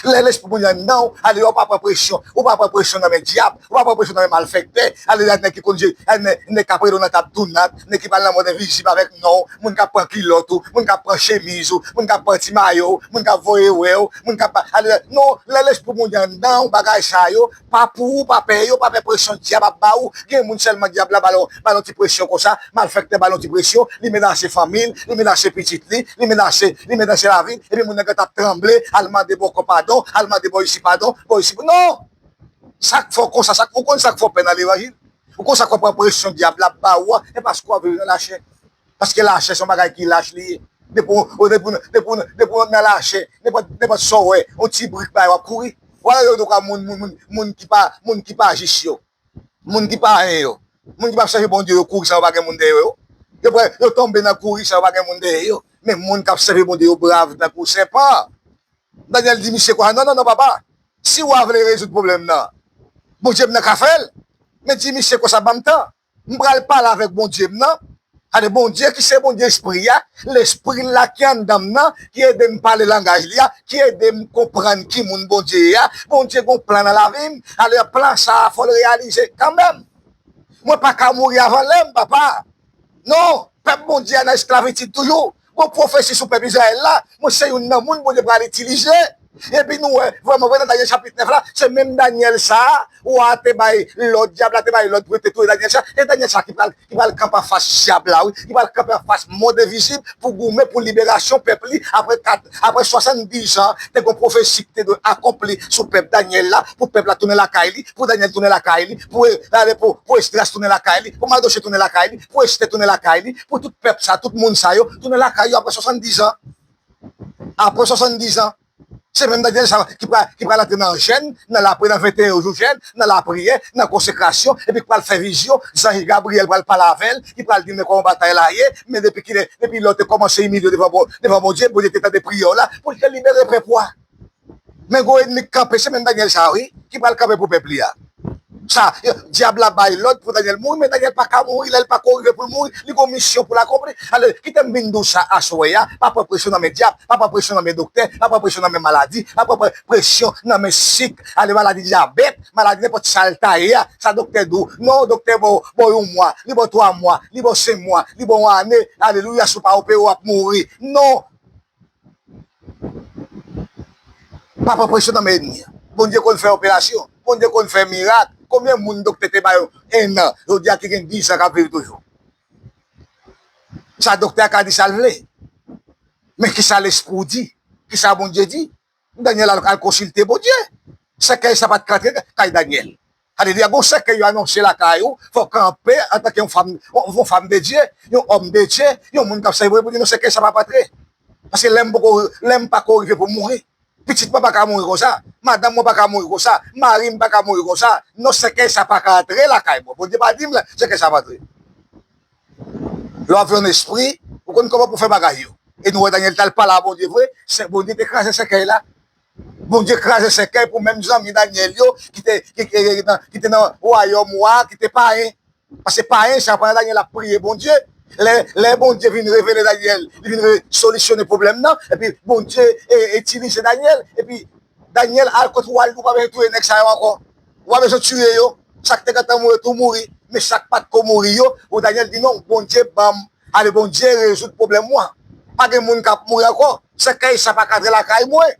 Lè Lespri Bondye anndan w, alelouya, ou pa pran presyon, ou pa pran presyon nan men dyab, ou pa pran presyon nan men malfektè, alelouya, nèg ki konn je, nèg, nèg k ap rele w nan tab dounat, nèg ki pral nan mond envizib avèk non w, moun k ap pran kilòt ou, moun k ap pran chemiz ou, moun k ap pran ti mayo w, moun k ap voye wè w, moun k ap, ale, non, lè Lespri Bondye anndan w, bagay sa yo, pa pou ou, pa pè yo, pa pè presyon dyab ap ba ou. Gen moun sèlman dyab la ba l, ba l yon ti presyon konsa, malfektè ba l yon ti presyon, li menase fanmi l, li menase pitit li, li menase, li menase lavi l, epi moun nan gentan ap tranble, al mande bò kò padon, al mande bò isi padon, bò isi, non! Sa k fè w konsa, sa k, ou konn sa k fè w pè nan levanjil? Ou konn sa k fè w pran presyon dyab la ap ba ou a? E paske w ap viv nan lachè. Paske lachè se yon bagay ki lach li ye. Depi w, depi w, depi w, depi w nan lachè, nenpòt, nenpòt sa w wè, yon ti brik bagay, w ap kouri. W al gade yon moun, moun, moun, moun ki pa, moun ki pa jis yo. Moun ki pa anyen yo. Moun ki p ap sèvi Bondye yo kouri san yo pa gen moun dèyè yo. Yo prè, yo tonbe nan kouri san yo pa gen moun dèyè yo. Men moun k ap sèvi Bondye yo brav tankou sèpan. Danyèl di misye konsa, non, non, non, papa. Si wa vle rezoud pwoblèm nan, Bondye m nan ka fè l. Men di misye konsa, ban m tan. M pral pale avèk Bondye m nan. Gade, Bondye ki se Bondye espri a, lespri l la ki anndan m nan, ki ede m pale langaj li a, ki ede m konprann ki moun Bondye ye a. Bondye gon plan nan lavi m. Gade, plan sa a, fò l reyalize kanmenm. Mwen pa ka mouri avan lè m, papa. Non, pèp Bondye a nan esklavitid toujou. Gon pwofesi sou pèp Izrayèl la, mwen se youn nan moun Bondye pral itilize. Epi nou wè, vrèman vre, nan Danyèl chapit nèf la, se menm Danyèl sa a, wa a te bay lòd, dyab la te bay lòd pou yo te touye Danyèl sa, e Danyèl sa ki pral, ki pral kanpe anfas dyab la, wi, ki pral kanpe anfas mond envizib pou goumen pou liberasyon pèp li apre kat, apre swasanndizan, te gon pwofesi ki te dwe akonpli sou pèp Danyèl la, pou pèp la tounen lakay li, pou Danyèl tounen lakay li, pou, ale, pou, pou Esdras tounen lakay li, pou Madoche tounen lakay li, pou Estè tounen lakay li, pou tout pèp sa, tout moun sa yo tounen lakay yo apre swasanndizan. Apre swasanndizan, se menm Danyèl sa ki pral, ki pral antre nan jèn, nan lapriyè, nan venteyen jou jèn, nan lapriyè, nan konsekrasyon, epi ki pral fè vizyon, zanj Gabriyèl pral pale avè l, ki pral di l men kòman batay la ye, men depi kilè, depi lè w te kòmanse imilye w devan Bon-, devan Bondye, Bondye te tande priyè w la, pou l te libere pèp ou a. Men gwo ènmi k kanpe, se menm Danyèl sa a, wi, ki pral kanpe pou pèp li a. Sa, dyab la bay lòd pou Danyèl mouri, men Danyèl pa ka mouri, lè l pa ko rive pou l mouri, li gon misyon pou l akonpli. Ale, kite m vin di w sa aswè a, pa pran presyon nan men dyab, pa pran presyon nan men doktè, pa pran presyon nan men maladi, pa pran pre-, presyon nan men sik, ale, maladi dyabèt, maladi nenpòt sa l ta ye a, sa doktè di w, non, doktè ba w, ba w yon mwa, li ba w twa mwa, li ba w senk mwa, li ba w yon ane, alelouya, si w pa opere, w ap mouri. Non! Pa pran presyon nan men ènmi an. Bondye konn fè operasyon. Bondye konn fè mirak. Konbyen moun doktè te ba yo en an, jodi a ki gen diz an k ap viv toujou? Sa doktè a ka di sa l vle. Men kisa lespri w di? Kisa Bondye di? Danyèl al, al konsilte Bondye. Sèkèy sa pa t ka antre kay Danyèl. Alelouya, gon sèkèy yo anonse lakay ou, fò w kanpe antanke yon fanm, yon, yon fanm de Dye, yon òm de Dye, yon moun k ap sèvi Bondye pou di non, sèkèy sa p ap antre. Paske lè m poko, lè m pa ko rive pou m mouri. Pitit mwen pa ka mouri konsa, madanm mwen pa ka mouri konsa, mari m pa ka mouri konsa. Non, sèkèy sa pa ka antre lakay mwen. Bondye pa di m sèkèy sa ap antre. Lè w ap viv an espri, ou konn kòman pou fè bagay yo. E nou wè Danyèl t al pale a Bondye vre, se Bondye te kraze sèkèy la. Bondye kraze sèkèy pou menm zanmi Danyèl yo ki te, ki, ki, ki, ki te nan wayòm wa, ki te payen. Paske payen sa, pandan Danyèl ap priye Bondye, lè, lè Bondye vin revele Danyèl, li vin re- solisyone pwoblèm nan, epi Bondye e- itilize Danyèl, epi Danyèl al kot wa, li di, "Ou pa bezwen touye nèg sa yo ankò. Ou pa bezwen tiye yo. Sa k te gentan mouri tou mouri, men sa k pa t ko mouri yo, ou Danyèl di, 'Non, Bondye ban m, ale Bondye rezoud pwoblèm mwen. Pa gen moun k ap mouri ankò. Sèkèy sa pa ka antre lakay mwen.'"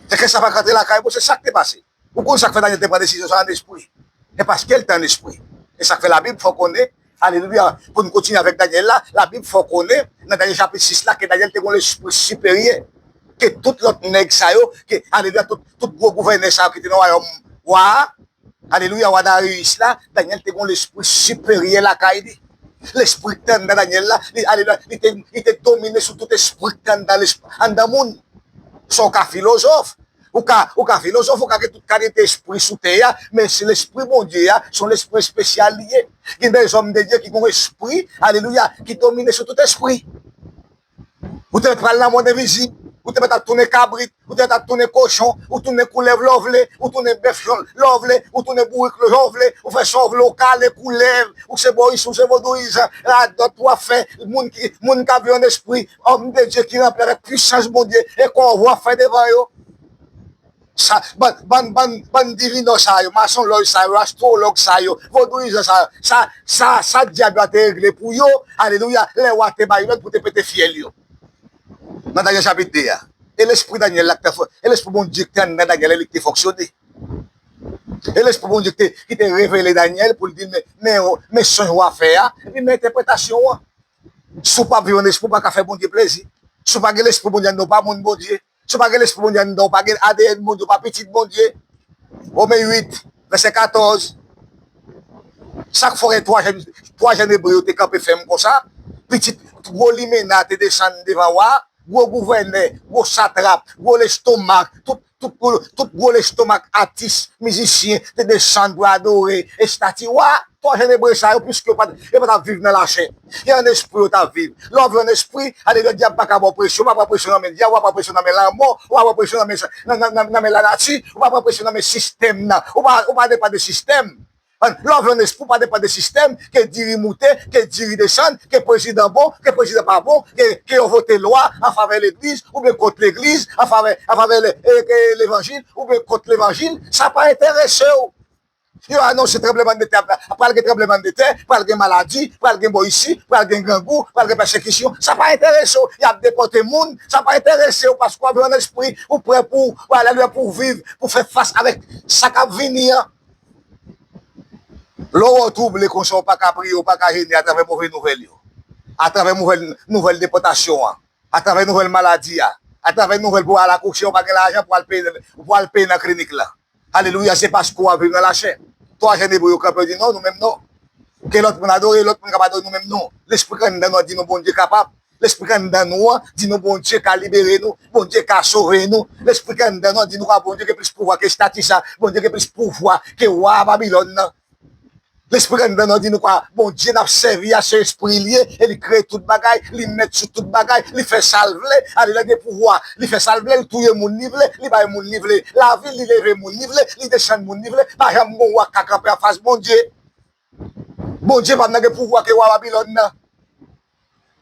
Sèkèy sa pa ka antre lakay mwen, se sa k te pase. Ou konn sa k fè Danyèl te pran desizyon sa an espri? E paske l te an espri. E sa k fè Labib fè w konnen, alelouya, pou n kontinye avèk Danyèl la, Labib fè w konnen, nan Danyèl chapit sis la, ke Danyèl te gen yon lespri siperyè ke tout lòt nèg sa yo, ke, alelouya, tout, tout gwo gouvènè sa yo ki te nan wayòm wa a, alelouya, wa Dariyis la, Danyèl te gen yon lespri siperyè lakay li. Lespri k te anndan Danyèl la, li, alelouya, li te, li te domine sou tout espri k te anndan, anndan moun. Sa w ka filozòf, ou ka, ou ka filozòf, ou ka gen tout kalite espri sou tè a, men se lespri Bondye a, se yon lespri espesyal li ye. Gen de zòm de Dye ki gen yon espri, alelouya, ki domine sou tout espri. Ou te mèt pral nan mond envizib, ou te mèt ap tounen kabrit, ou te mèt ap tounen kochon, ou tounen koulèv lè w vle, ou tounen bèf lè w vle, ou tounen bourik lè w vle, ou fè sa w vle, ou kale koulèv, ou se boyis, ou se vodouyizan, radòt w ap fè, moun ki, moun k ap viv an espri, òm de Dye ki ranpli avèk pisans Bondye, e kò w ap fè devan yo. Sa, bann, bann, bann, bann divinò sa yo, masonlòj sa yo, astwològ sa yo, vodouyizan sa yo, sa, sa, sa dyab la te regle pou yo, alelouya, lè wa te bay lòd pou te pete fyèl yo. Nan Danyèl chapit de a. E lespri Danyèl la ki te fò, e lespri Bondye ki te anndan Danyèl, e li ki te fonksyone. E lespri Bondye ki te, ki te revele Danyèl pou l di, men, men, men sonj w ap fè a, epi men entèpretasyon an. Si w pa viv an espri, ou pa ka fè Bondye plezi. Si w pa gen lespri Bondye anndan w, ou pa moun Bondye. Si w pa gen lespri Bondye anndan w, ou pa gen A D N Bondye, ou pa pitit Bondye. Women uit, vèsè katòz. Sa k fè w wè twa jèn, twa jèn ebre yo te kanpe fèm konsa. Pitit gwo limena te desann devan wa, gwo gouvènè, gwo satrap, gwo lestomak, tout, tout, tout gwo lestomak atis, mizisyen te desann pou adore estati wa. Twa jèn ebre sa yo, piske yo pa t, yo pa t ap viv nan lachè. E an espri yo t ap viv. Lè w viv an espri, alelouya, dyab pa ka ba w presyon, ou pa pran presyon nan men dyab, ou pa pran presyon nan men lanmò, ou pa pran presyon nan men, nan, nan, nan, nan men lanati, ou pa pran presyon nan men sistèm nan, ou pa, ou pa depann de sistèm. Lè w viv an espri, ou pa depann de sistèm, ke diri moute, ke diri desann, ke prezidan bon, ke prezidan pa bon, ke, ke yo vote lwa an favè legliz, oubyen kont legliz, an favè, an favè le, e, e, levanjil, oubyen kont levanjil, sa pa enterese w. Yo anonse tranblemanntè, pral gen tranblemanntè, pral gen maladi, pral gen bò isi, pral gen grangou, pral gen pèsekisyon. Sa pa enterese w. Y ap depòte moun. Sa pa enterese w paske w ap viv an espri. Ou prè pou, ou alelouya, pou w viv, pou w fè fas avèk sa k ap vini an. Lè w wè w twouble konsa, w pa ka priye, w pa ka jene atravè move nouvèl yo. Atravè nouvèl, nouvèl depòtasyon an. Atravè nouvèl maladi a. Atravè nouvèl pou w al akouche, w pa gen lajan pou w al peye, pou w al peye nan klinik la. Alelouya, se paske w ap viv nan lachè. Twa jèn ebre yo kanpe, yo di, "Non, nou menm non." Ke lòt moun adore, lòt moun k ap adore, nou menm non. Lespri k anndan nou an di nou Bondye kapab. Lespri k anndan nou an di nou Bondye ka libere nou, Bondye ka sove nou. Lespri k anndan nou an di nou a Bondye gen plis pouvwa ke estati sa, Bondye gen plis pouvwa ke wa Babilòn nan. Lespri anndan nou an di nou kwa, Bondye n ap sèvi a, se espri l ye, e li kreye tout bagay, li mèt sou tout bagay, li fè sa l vle, alelouya, gen pouvwa, li fè sa l vle, li touye moun li vle, li bay moun li vle lavi, li leve moun li vle, li desann moun li vle, pa janm gon wa k ka kanpe anfas Bondye. Bondye pa nan gen pouvwa ke wa Babilòn nan.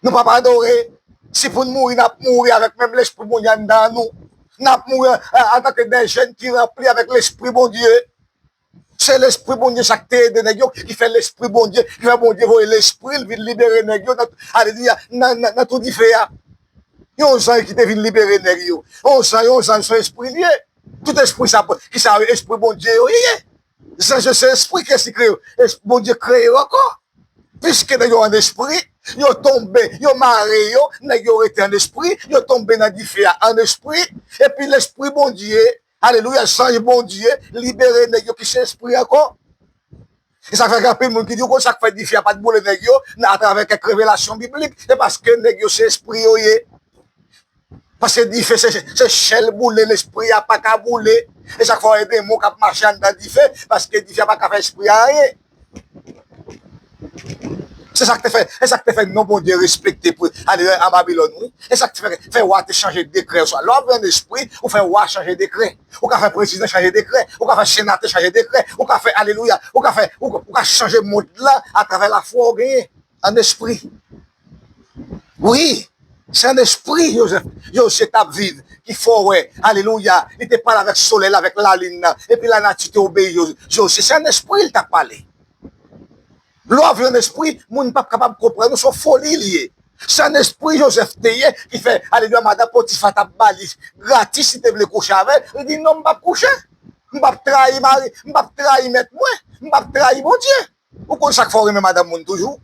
Nou p ap adore. Si pou n mouri, n ap mouri avèk menm lespri Bondye anndan nou. N ap mouri an, an, antanke de jèn ki ranpli avèk lespri Bondye. Se lespri Bondye sa k te ede nèg yo, ki fè lespri Bondye, ki fè Bondye voye lespri l vin libere nèg yo nan, alelouya, nan, nan, nan twou dife a. Yon zanj ki te vin libere nèg yo. Yon zanj, yon zanj se espri l ye. Tout espri sa, ki sa yo, espri Bondye yo ye. Zanj yo se espri, kiyès ki kreye yo? Es-, Bondye kreye yo ankò. Piske nèg yo an espri, yo tonbe, yo mare yo, nèg yo rete an espri, yo tonbe nan dife a an espri, epi lespri Bondye, alelouya, zanj Bondye, libere nèg yo ki se espri ankò. E sa fè gen anpil moun ki di, ou konn sa k fè dife a pa t boule nèg yo, nan, atravè kèk revelasyon biblik, se paske nèg yo se espri yo ye. Paske dife se, se chè l boule, lespri a pa ka boule. E sa k fè w wè demon k ap mache anndan dife, paske dife a pa ka fè espri a anyen. Se sa k te fè, se sa k te fè non Bondye respekte pou, ale an Babilòn, wi. Se sa k te fè, fè wa te chanje dekrè yo. Lè w ap viv an espri, ou fè wa chanje dekrè. Ou ka fè prezidan chanje dekrè. Ou ka fè senatè chanje dekrè. Ou ka fè, alelouya, ou ka fè, ou, ou ka chanje mond lan atravè lafwa w genyen an espri. Wi, se an espri Jozèf, Jozye t ap viv, ki fè w wè, alelouya, li te pale avèk solèy la, avèk lalin nan, epi lanati te obeyi Jo-, Jozye. Se an espri l t ap pale. Lè w ap viv an espri, moun p ap kapab konprann ou, se yon foli li ye. Se an espri Jozèf te ye, ki fè, alelouya, madanm Potifa t ap ba li gratis, li te vle kouche avè l, li di, "Non, m p ap kouche. M p ap trayi mari, m p ap trayi mèt mwen, m p ap trayi Bondye." Ou konn sa k fè w renmen madanm moun toujou?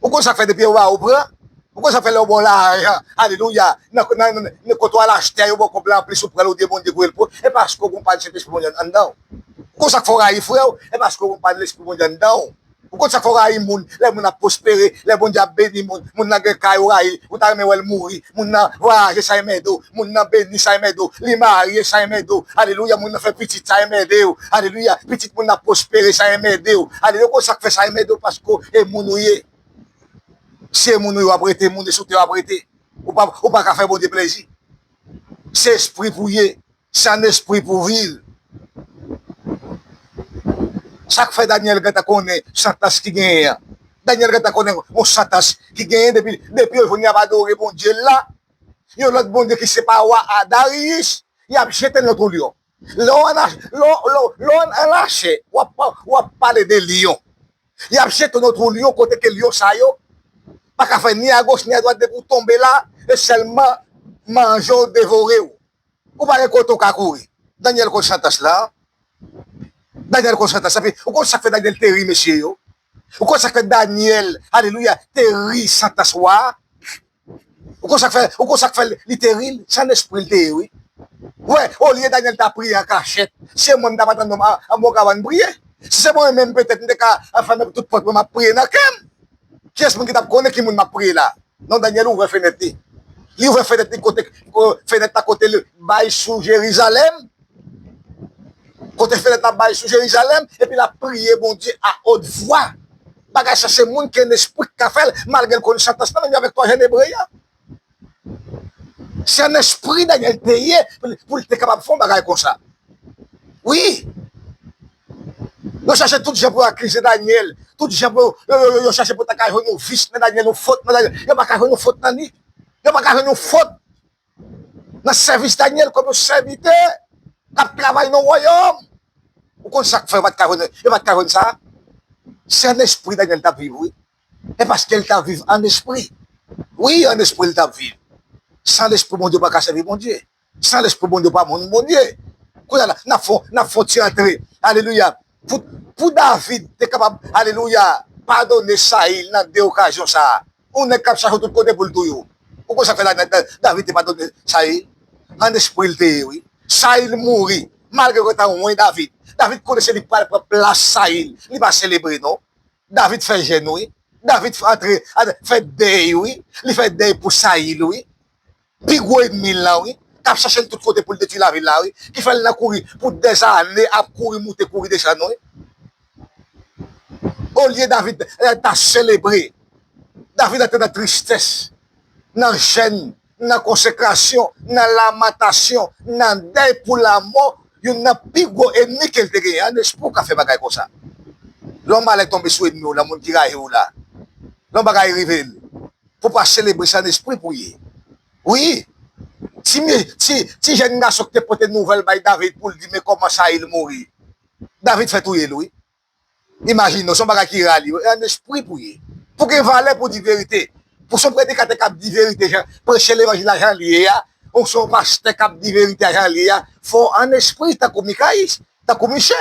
Ou konn sa k fè depi yon ba ou pran? Ou konn sa k fè lè w ba w lajan, alelouya, nan, nan, nan, nan kote w al achte a, yo ba w kòb la anplis, ou pran l, ou di Bondye kouye l pou ou? E paske w gon pa Sentespri Bondye anndan w. Ou konn sa k fè w rayi frè w? E paske w gon pa Lespri Bondye anndan w. Ou konn sa k fè w rayi moun, lè moun ap pwospere, lè Bondye ap beni moun, moun nan gen kay, ou rayi, ou ta renmen wè l mouri, moun nan vwayaje, sa enmède w, moun nan beni, sa enmède w, li marye, sa enmède w, alelouya, moun nan fè pitit, sa enmède w, alelouya, pitit moun nan ap pwospere, sa enmède w, alelouya. Ou konn sa k fè sa enmède w? Paske e moun ou ye. Si e moun ou ye, w ap rete moun, e sou tè w ap rete. Ou pa, ou pa ka fè Bondye plezi. Se espri pou w ye. Se an espri pou w viv. Sa k fè Danyèl gentan konnen santans ki genyen an? Danyèl gentan konnen yon santans ki genyen depi, depi yo jwenn y ap adore Bondye l la. Yon lòt Bondye ki se pa wa a Dariyis, y ap jete l nan twou lyon. Lè w an, lè w, lè w, lè w an lachè, w ap, w ap pale de lyon. Y ap jete w nan twou lyon kote ke lyon sa yo pa ka fè ni agoch ni adwat depi w tonbe la, e sèlman manje w devore w. Ou pa gen kote w ka kouri. Danyèl konn santans la. Danyèl konn santans la. Epi, ou konn sa k fè Danyèl te ri, mesye yo? Ou konn sa k fè Danyèl, alelouya, te ri santans wa a? Ou konn sa k fè, ou konn sa k fè li te ri? Se an espri l te ye, wi. Wè, olye Danyèl ta priye an kachèt, se mwen m ta pa tann nonm an, an bon kabann priye. Si se mwen menm, petèt, m te ka fèmen tout pòt mwen, m ap priye nan kè m. Kiyès moun ki t ap konnen ki moun m ap priye la? Non, Danyèl ouvè fenèt li. Li ouvè fenèt li kote, ko-, fenèt la kote l bay sou Jerizalèm. Kote fenèt la bay sou Jerizalèm, epi l ap priye Bondye a haute voix. Bagay sa se moun ki an espri k ka fè l, malgre l konn santans lan, menm jan avèk twa jèn ebre yo. Se an espri Danyèl te ye pou l, pou l te kapab fè yon bagay konsa. Wi. Yo chache tout jan pou yo akize Danyèl. Tout jan pou yo, yo, yo, yo chache pou ta ka jwenn yon vis nan Danyèl, yon fot nan Danyèl. Yo pa ka jwenn yon fot nan li. Yo pa ka jwenn yon fot nan sèvis Danyèl kòm yon sèvitè k ap travay nan wayòm. Ou konn sa k fè yo pa t ka jwenn, yo pa t ka jwenn sa? Se an espri Danyèl t ap viv, wi. E paske l t ap viv an espri. Wi, an espri l t ap viv. San lespri Bondye, ou pa ka sèvi Bondye. San lespri Bondye, ou pa moun Bondye. Kounye a la, n ap fè, n ap fè yon ti antre. Alelouya. Pou, pou David te kapab, alelouya, padone Sayil nan de okazyon sa a. Yon nèg k ap chache w tout kote pou l touye w. Ou konn sa k fè Da-, Da-, David te padone Sayil? An espri l te ye, wi. Sayil mouri, malgre yo gentan wenyen David. David konnen se li k pral pran plas Sayil. Li pa selebre, non. David fè jèn, wi. David fè antre, antre, fè dèy, wi. Li fè dèy pou Sayil, wi. Pi gwo ènmi l lan, wi. K ap chache l tout kote pou l detwi lavil la, wi. Ki fè l nan kouri pou dèzane, ap kouri moute, kouri desann, wi. Olye David, eh, ta selebre, David antre nan tristès, nan jèn, nan konsekrasyon, nan lamantasyon, nan dèy pou lanmò youn nan pi gwo ènmi ke l te genyen. An espri w ka fè bagay konsa. Lè yon malè tonbe sou ènmi w la, moun ki rayi w la, lè yon bagay rive l, pou w pa selebre sa, an espri pou w ye. Wi. Ti, mi- ti, ti jèn gason ki te pote nouvèl bay David pou l di, "Men kòman Sayil mouri." David fè touye l, wi. Imajine w, se yon bagay ki ra li, wi. E an espri pou w ye. Pou gen valè pou w di verite. Pou se yon predikatè k ap di verite, jan, preche levanjil la jan l ye a, ou se yon pastè k ap di verite a jan l ye a, fò w an espri tankou Mikayis, tankou Michè.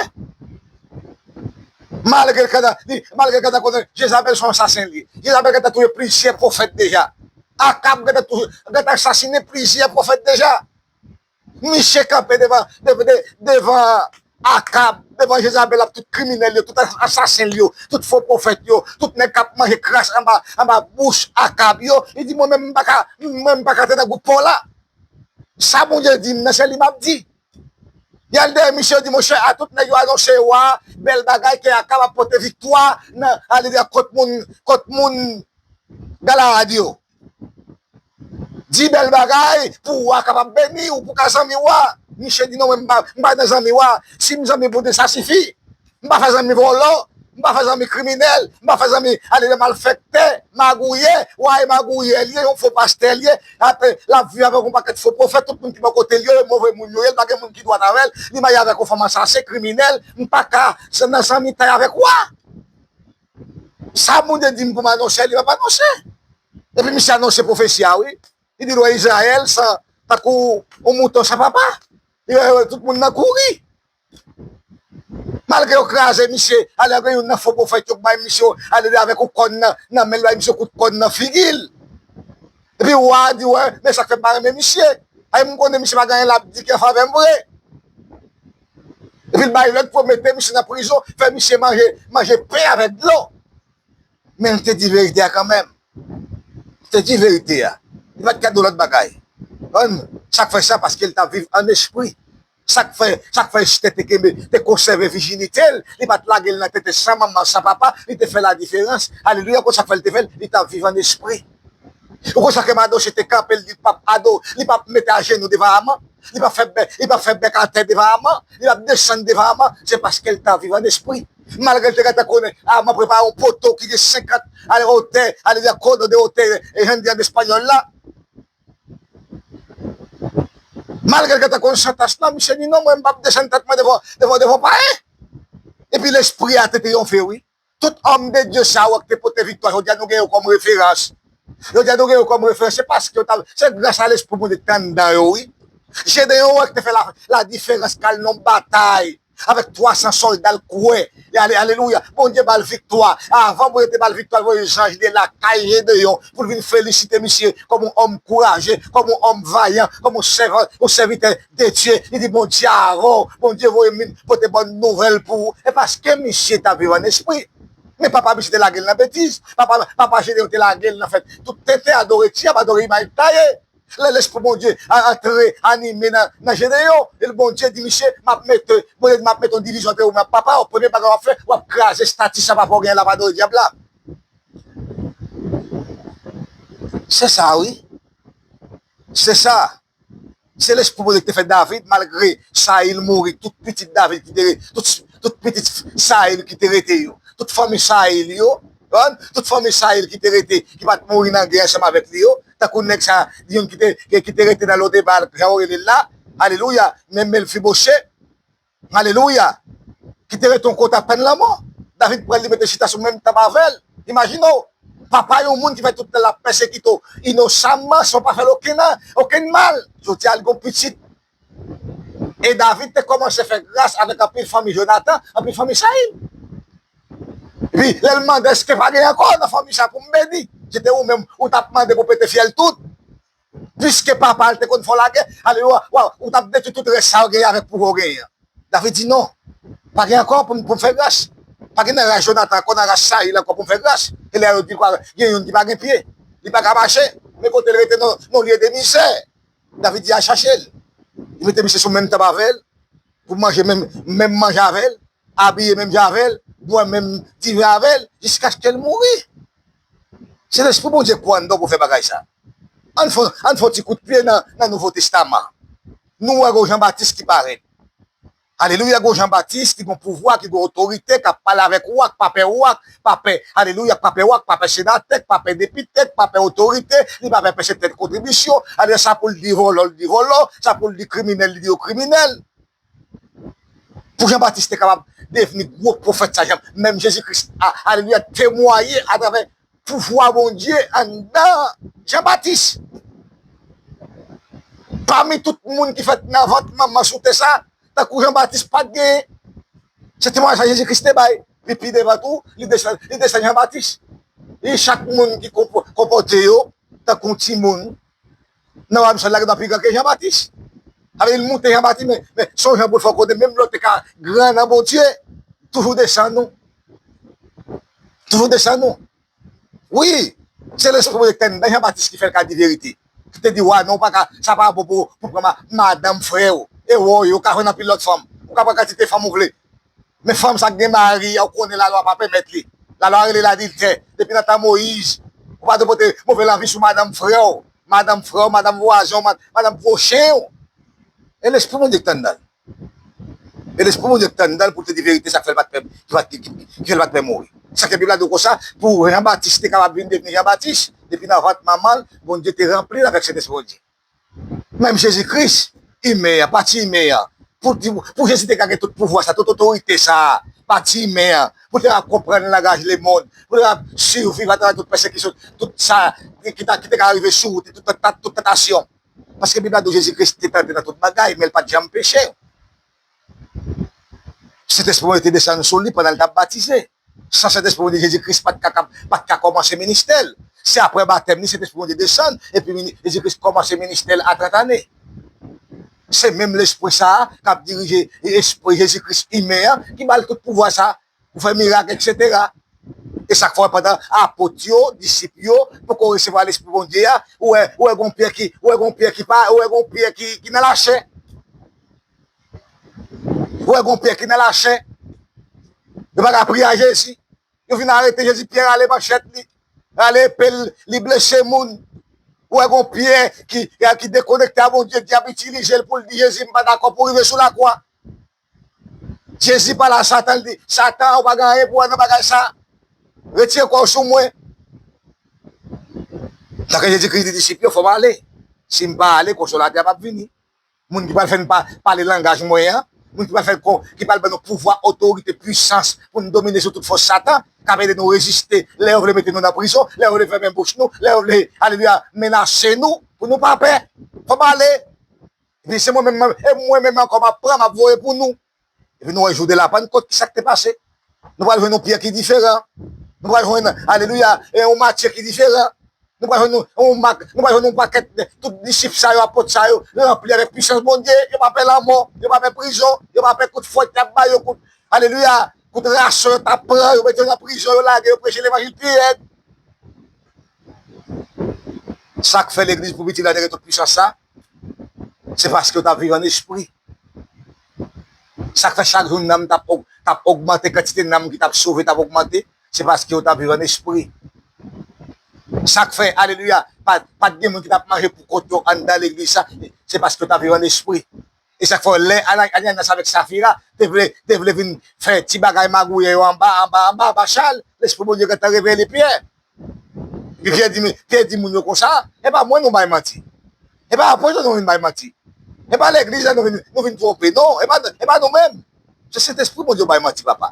Malgre l gentan, li, malgre l gentan konnen Jezabèl se yon asasen li ye. Jezabèl gentan touye plizyè pwofèt deja. Akab gentan touye, gentan asasinen plizyè pwofèt deja. Michè kanpe devan, de-, de-, devan Akab, devan Jezabèl, ap tout kriminèl yo, tout as-, asasen l yo, tout fo pwofèt yo, tout nèg k ap manje kras anba, anba bouch Akab yo. Li di, "Mwen menm, m pa ka, mwen menm, m pa ka antre nan gwoup pa w la." Sa Bondye di m nan, se li m ap di. Y al dèyè misye, yo di, monchè, a tout nèg yo anonse wa, bèl bagay, ke Akab ap pote viktwa nan, ale di, kont moun, kont moun Galad yo. Di bèl bagay pou wa kapab beni w, pou ka zanmi wa. Misye di, non, mwen, m pa, m pa nan zanmi wa. Si m zanmi Bondye, sa sifi. M pa fè zanmi vòlò, m pa fè zanmi kriminèl, m pa fè zanmi, ale, malfektè, magouyè. Wa e magouyè l ye, yon fo pastè l ye. Apre, l ap viv avèk yon pakèt fo pwofèt, tout moun ki bò kote l yo, e move moun yo ye, l pa gen moun ki dwat avè l, li marye avèk yon fanm asasen, kriminèl, m pa ka nan zanmitay avèk wa. Sa Bondye di m pou m anonse, li p ap anonse. Epi misye anonse pwofesi a, wi. Li di, lwa Izrayèl, san, tankou yon mouton san papa. Li wè tout moun nan kouri. Malgre yo kraze misye, ale gen youn nan fo pwofèt yo k bay misye, ale avèk yon kòn nan, nan men l, bay misye kout kòn nan figi l. Epi wa a di, wè, men sa k fè m pa renmen misye. Ay, m konnen misye pa gen anyen l ap di ki an favè m vre. Epi l bay lòd pou yo mete misye nan prizon, fè misye manje, manje pen avèk dlo. Men l te di verite a kanmenm. L te di verite a. Li pa t ka di lòt bagay. Konprann? Sa k fè sa, paske l t ap viv an espri. Sa k fè, sa k fè Estè te kenbe, te konsève vijinite l, li pa t lage l nan tete san manman, san papa, li te fè ladiferans. Alelouya, konn sa k fè l te fè l, li t ap viv an espri. Ou konn sa ke Madoche te kanpe, li p ap ado, li p ap mete ajenou devan Aman, li p ap fè bè, li p ap fè bèk atè devan Aman, li p ap desann devan Aman, se paske l t ap viv an espri. Malgre l te gentan konnen Aman prepare yon poto ki gen senkant, ale, wotè, ale, di kodo de wotè, e jan n di an espanyòl la. Malgre l gentan konn santans lan, misye di, non, mwen, m p ap desann tèt mwen devan, devan, devan payen. Epi lespri a te triyonfe, wi. Tout òm de Dye sa yo k te pote viktwa, jodi a nou gen yo kòm referans. Jodi a nou gen yo kòm referans, se paske yo ta, se gras a Lespri Bondye ki te anndan yo, wi. Jedeyon wè ki te fè la, ladiferans k al nan batay avèk twa san sòlda l kwè. E ale, alelouya, Bondye ba l viktwa. Avan Bondye te ba l viktwa, l voye zanj li lakay Jedeyon pou l vin felisite misye kòm yon òm kouraje, kòm yon òm vayan, kòm yon sèvan, yon sèvitè de Dye. Li di, Bondye avè w, Bondye voye m vin pote bòn nouvèl pou ou. E paske misye t ap viv an espri. Men papa misye te lage l nan betiz. Papa, papa Jedeyon te lage l nan fè tout tenten, adore dyab, adore imaj taye. Lè Lespri Bondye a antre, anime nan, nan Jedeyon, e Bondye di misye, m ap mete, Bondye di, m ap mete yon divizyon antre ou menm ak papa w. Premye bagay w ap fè, w ap kraze estati sa papa w genyen la, w ap adore dyab la. Se sa, wi. Se sa. Se Lespri Bondye ki te fè David, malgre Sayil mouri, tout pitit David ki te re-, tout, tout pitit Sayil ki te rete yo, tout fanmi Sayil yo, konprann? Tout fanmi Sayil ki te rete, ki pa t mouri nan gè ansanm avèk li yo, tankou nèg sa, youn ki te, ki, ki te rete nan Lodeba, jan yo rele l la, alelouya, men Mefiboche, alelouya, ki te rete yon kote a pèn lanmò. David pran l, li mete chita sou menm tab avè l. Imajine w, papa yon moun ki fè tout tan l ap pèsekite w inosamman, san w pa fè l okenn, okenn mal. Jodi a, l gen yon pitit. E David te kòmanse fè gras avèk anpil fanmi Jonatan, anpil fanmi Sayil. Epi, lè l mande, èske pa gen ankò nan fanmi sa pou m beni? Se te ou menm, ou t ap mande pou pete fyèl tout. Piske papa l te konn fè w lagè, alelouya, w, ou t ap detwi tout rès sa yo genyen avèk pouvwa w genyen an. David di, non, pa gen ankò pou m, pou m fè gras. Pa gen nan ras Jonatan ankò, nan ras Sayil ankò pou m fè gras. E lè yo di, gen youn ki pa gen pye, li pa ka mache, men kote l rete nan, nan lye de mizè. David di, al chache l. Li mete misye sou menm tab avè l, pou manje menm, menm manje avè l, abiye menm jan avè l, bwè menm diven avè l, jiskaske l mouri. Se Lespri Bondye k pran anndan w pou fè bagay sa. Ann fè, ann fè yon ti kout pye nan, nan Nouvo Testaman. Nou wè gen Jan Batis ki parèt. Alelouya, gen Jan Batis ki gen pouvwa, ki gen otorite, k ap pale avèk wa, k pa pè wa, k pa pè, alelouya, k pa pè wa, k pa pè senatè, k pa pè depite, k pa pè otorite, li pa pè pèse tèt kontribisyon, alelouya, sa pou l di vòlò, l di vòlò, sa pou l di kriminèl, li di yo kriminèl. Pou Jan Batis te kapab devni gwo pwofèt sa, Jan, menm Jezi Kris, a, alelouya, temwaye atravè pouvwa Bondye anndan Jan Batis. Pami tout moun ki fèt nan vant manman sou tè sa, tankou Jan Batis pa t genyen. Se temwayaj sa Jezi Kris te bay. Li pi devan tou, li desann, li desann Jan Batis. E chak moun ki konpò-, konpòte yo tankou yon timoun, nan wayòm syèl la, gen dwa pi gran ke Jan Batis. Sa vle di, l moute Jan Batis, men, men se yon jan pou l fè w konnen, menm lè w te ka gran nan Bondye, toujou desann ou. Toujou desann ou. Wi, se Lespri Bondye ki te anndan Jan Batis ki fè l ka di verite. Ki te di, wa, non, ou pa ka, sa pa bon pou, pou pran ma-, madanm frè w. E wè, ou ka jwenn anpil lòt fanm. Ou ka pran kantite fanm ou vle. Men fanm sa k gen mari a, ou konnen lalwa pa pèmèt li. Lalwa rele l adiltè. Depi nan tan Moyiz, ou pa dwe pote move lanvi sou madanm frè w, madanm frè w, madanm vwazen w, mad- madanm pwochen w. E Lespri Bondye k t anndan l. E Lespri Bondye k t anndan l pou l te di verite, sa k fè l pa t pè, ki pa t, ki, ki fè l pa t pè mouri. Sa k fè Bib la di w konsa, pou Jan Batis te kapab vin devni Jan Batis, depi nan vant manman l, Bondye te ranpli l avèk Sentespri Bondye. Menm Jezi Kris, imen an, pati imen an, pou, pou Jezi te ka gen tout pouvwa sa, tout otorite sa, pati imen an, pou te ka konprann langaj lemonn, pou te ka siviv atravè tout pèsekisyon, tout sa ki ta, ki te ka rive sou wout, tout, tout, tout tantasyon. Paske Bib la di w Jezi Kris te tante nan tout bagay, men l pa t janm peche. Sentespri Bondye te desann sou li pandan l t ap batize. San Sentespri Bondye, Jezi Kris pa t ka, pa t ka kòmanse ministè l. Se apre batèm li, Sentespri Bondye desann, epi mini- Jezi Kris kòmanse ministè l a trant ane. Se menm Lespri sa a k ap dirije espri Jezi Kris imen an ki ba l tout pouvwa sa a pou fè mirak, etsetera. E sa k fè w wè pandan apot yo, disip yo, poko resevwa Lespri Bondye a, ou wè, ou wè gon Pyè ki, ou wè gon Pyè ki pa, ou wè gon Pyè ki, ki nan lachè. Ou wè gon Pyè ki nan lachè. Yo pa ka priye a Jezi. Yo vin arete Jezi, Pyè rale manchèt li, rale epe l, li blese moun. Ou wè gon Pyè ki, ki dekonekte a Bondye, dyab itilize l pou l di, Jezi, m pa dakò pou w rive sou lakwa. Jezi pale a Satan, li di, Satan, ou pa gen anyen pou wè nan bagay sa. Retire kò w sou mwen. Tanke Jezi Kris di disip yo, fò m ale. Si m pa ale, konsolatè a p ap vini. Moun ki pral fè n pa, pale langaj mwen an, moun ki pral fè n kon, ki pral ban nou pouvwa, otorite, pwisans pou n domine sou tout fòs Satan, k ap ede nou reziste lè yo vle mete nou nan prizon, lè yo vle fèmen bouch nou, lè yo vle, alelouya, menase nou, pou nou pa pè. Fò m ale. Epi se mwen menm, e mwen menm ankò m ap pran, m ap voye pou nou. Epi nou wè jou de la Pannkòt, ki sa k te pase? Nou pral jwenn yon Pyè ki diferan. Nou pral jwenn, alelouya, e yon Matye ki diferan. Nou pral jwenn yon, yon Mak, nou pral jwenn yon pakèt, tout disip sa yo, apot sa yo, ranpli avèk pwisans Bondye. Yo pa pè lanmò, yo pa pè prizon, yo pa pè kout fwèt y ap ba yo, kout, alelouya, kout rason yo t ap pran, yo mete yo nan prizon, yo lage yo preche levanjil pi rèd. Sa k fè legliz primitiv la te gen tout pwisans sa, se paske yo t ap viv ann espri. Sa k fè chak jou nanm t ap og-, t ap ogmante, kantite nanm ki t ap sove t ap ogmante, se paske yo t ap viv ann espri. Sa k fè, alelouya, pa, pa t gen moun ki t ap manje pou kont yo anndan legliz sa, se paske yo t ap viv ann espri. E sa k fè lè Ana-, Ananyas avèk Safira te vle, te vle vin fè ti bagay magouyè yo anba, anba, anba, anba chal, Lespri Bondye gentan revele Pyè. Epi Pyè di, Pyè di moun yo konsa, e pa mwen nou bay manti. E pa apot yo nou vin bay manti. E pa legliz la nou vin, nou vin twonpe, non. E pa, e pa nou menm. Se Sentespri Bondye yo bay manti, papa.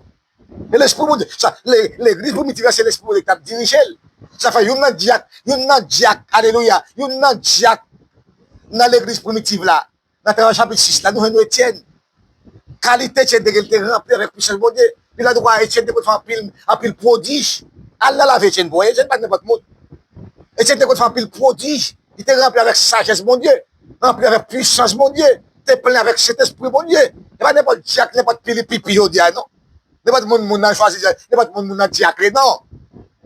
E Lespri Bondye, sa, le-, legliz primitiv la, se Lespri Bondye ki t ap dirije l. Sa fè youn nan dyak, youn nan dyak, alelouya, youn nan dyak nan legliz primitiv la, nan Travay chapit sis la, nou jwenn Etyèn. Kalite Etyèn te gen, li te ranpli avèk pwisans Bondye. Li la di w Etyèn te konn fè anpil, anpil pwodij. Al nan lavi Etyèn pou wè, Etyèn pa t nenpòt moun. Etyèn te konn fè anpil pwodij. Li te ranpli avèk sajès Bondye, ranpli avèk pwisans Bondye, te plen avèk Sentespri Bondye. E pa nenpòt dyak, nenpòt pili pipi yo di a non. Nenpòt moun, moun nan chwazi, nenpòt moun, moun nan dyak li, non.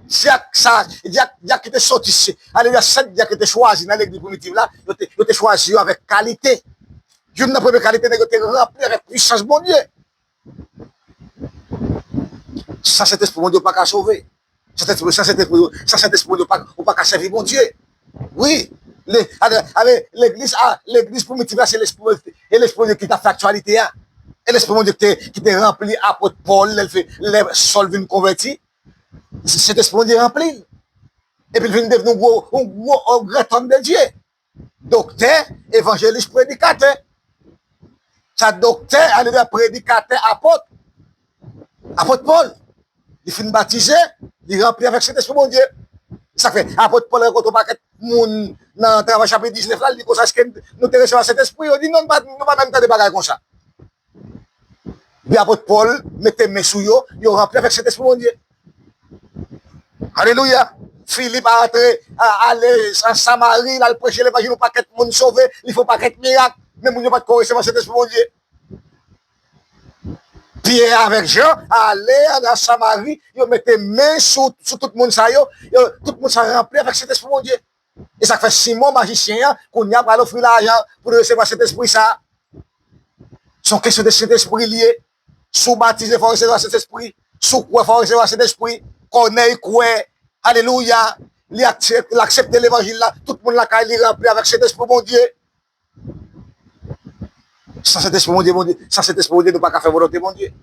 Dyak sa, dyak, dyak ki te soti, se, alelouya, sèt dyak ki te chwazi nan legliz primitiv la, yo te, yo te chwazi yo avèk kalite. Youn nan premye kalite nèg yo te ranpli avèk pwisans Bondye. San Sentespri Bondye, ou pa ka sove. San Sentespri, san Sentespri, san Sentespri Bondye, ou pa, ou pa ka sèvi Bondye. Wi, le, ale, ale, legliz, a, legliz primitiv la, se Lespri, e Lespri Bondye ki t ap fè aktyalite a. E Lespri Bondye ki te, ki te ranpli apot Pòl, lè l fè, lè Sòl vin konvèti. Se Sentespri Bondye ranpli l. Epi l vin devni yon gwo, yon gwo, yon gran òm de Dye. Doktè, evanjelis, predikatè. Sa doktè, alelouya, predikatè, apot. Apot Pòl. Li fin batize, li ranpli avèk Sentespri Bondye. Sa fè, apot Pòl rankontre yon pakèt moun nan Travay chapit diznèf la, li di konsa, èske nou te resevwa Sentespri? Yo di non, nou pa, nou pa menm tande bagay konsa. Epi apot Pòl mete men sou yo, yo ranpli avèk Sentespri Bondye. Alelouya! Filip a antre, a, ale an Samari, l al preche levanjil, yon pakèt moun sove, li fè yon pakèt mirak, men moun yo pa t ko resevwa Sentespri Bondye. Pyè avèk Jan ale an Samari, yo mete men sou, sou tout moun sa yo, yo, tout moun sa ranpli avèk Sentespri Bondye. E sa k fè Simon majisyen an, kounye a pral ofri lajan pou l resevwa Sentespri sa a. Se yon kesyon de Sentespri li ye. Si w batize, fò w resevwa Sentespri. Si w kwè, fò w resevwa Sentespri. Kònèy kwè. Alelouya. Li aksep-, l aksepte levanjil la. Tout moun lakay li ranpli avèk Sentespri Bondye. San Sentespri Bondye, Bondye, san Sentespri Bondye, nou pa ka fè volonte Bondye.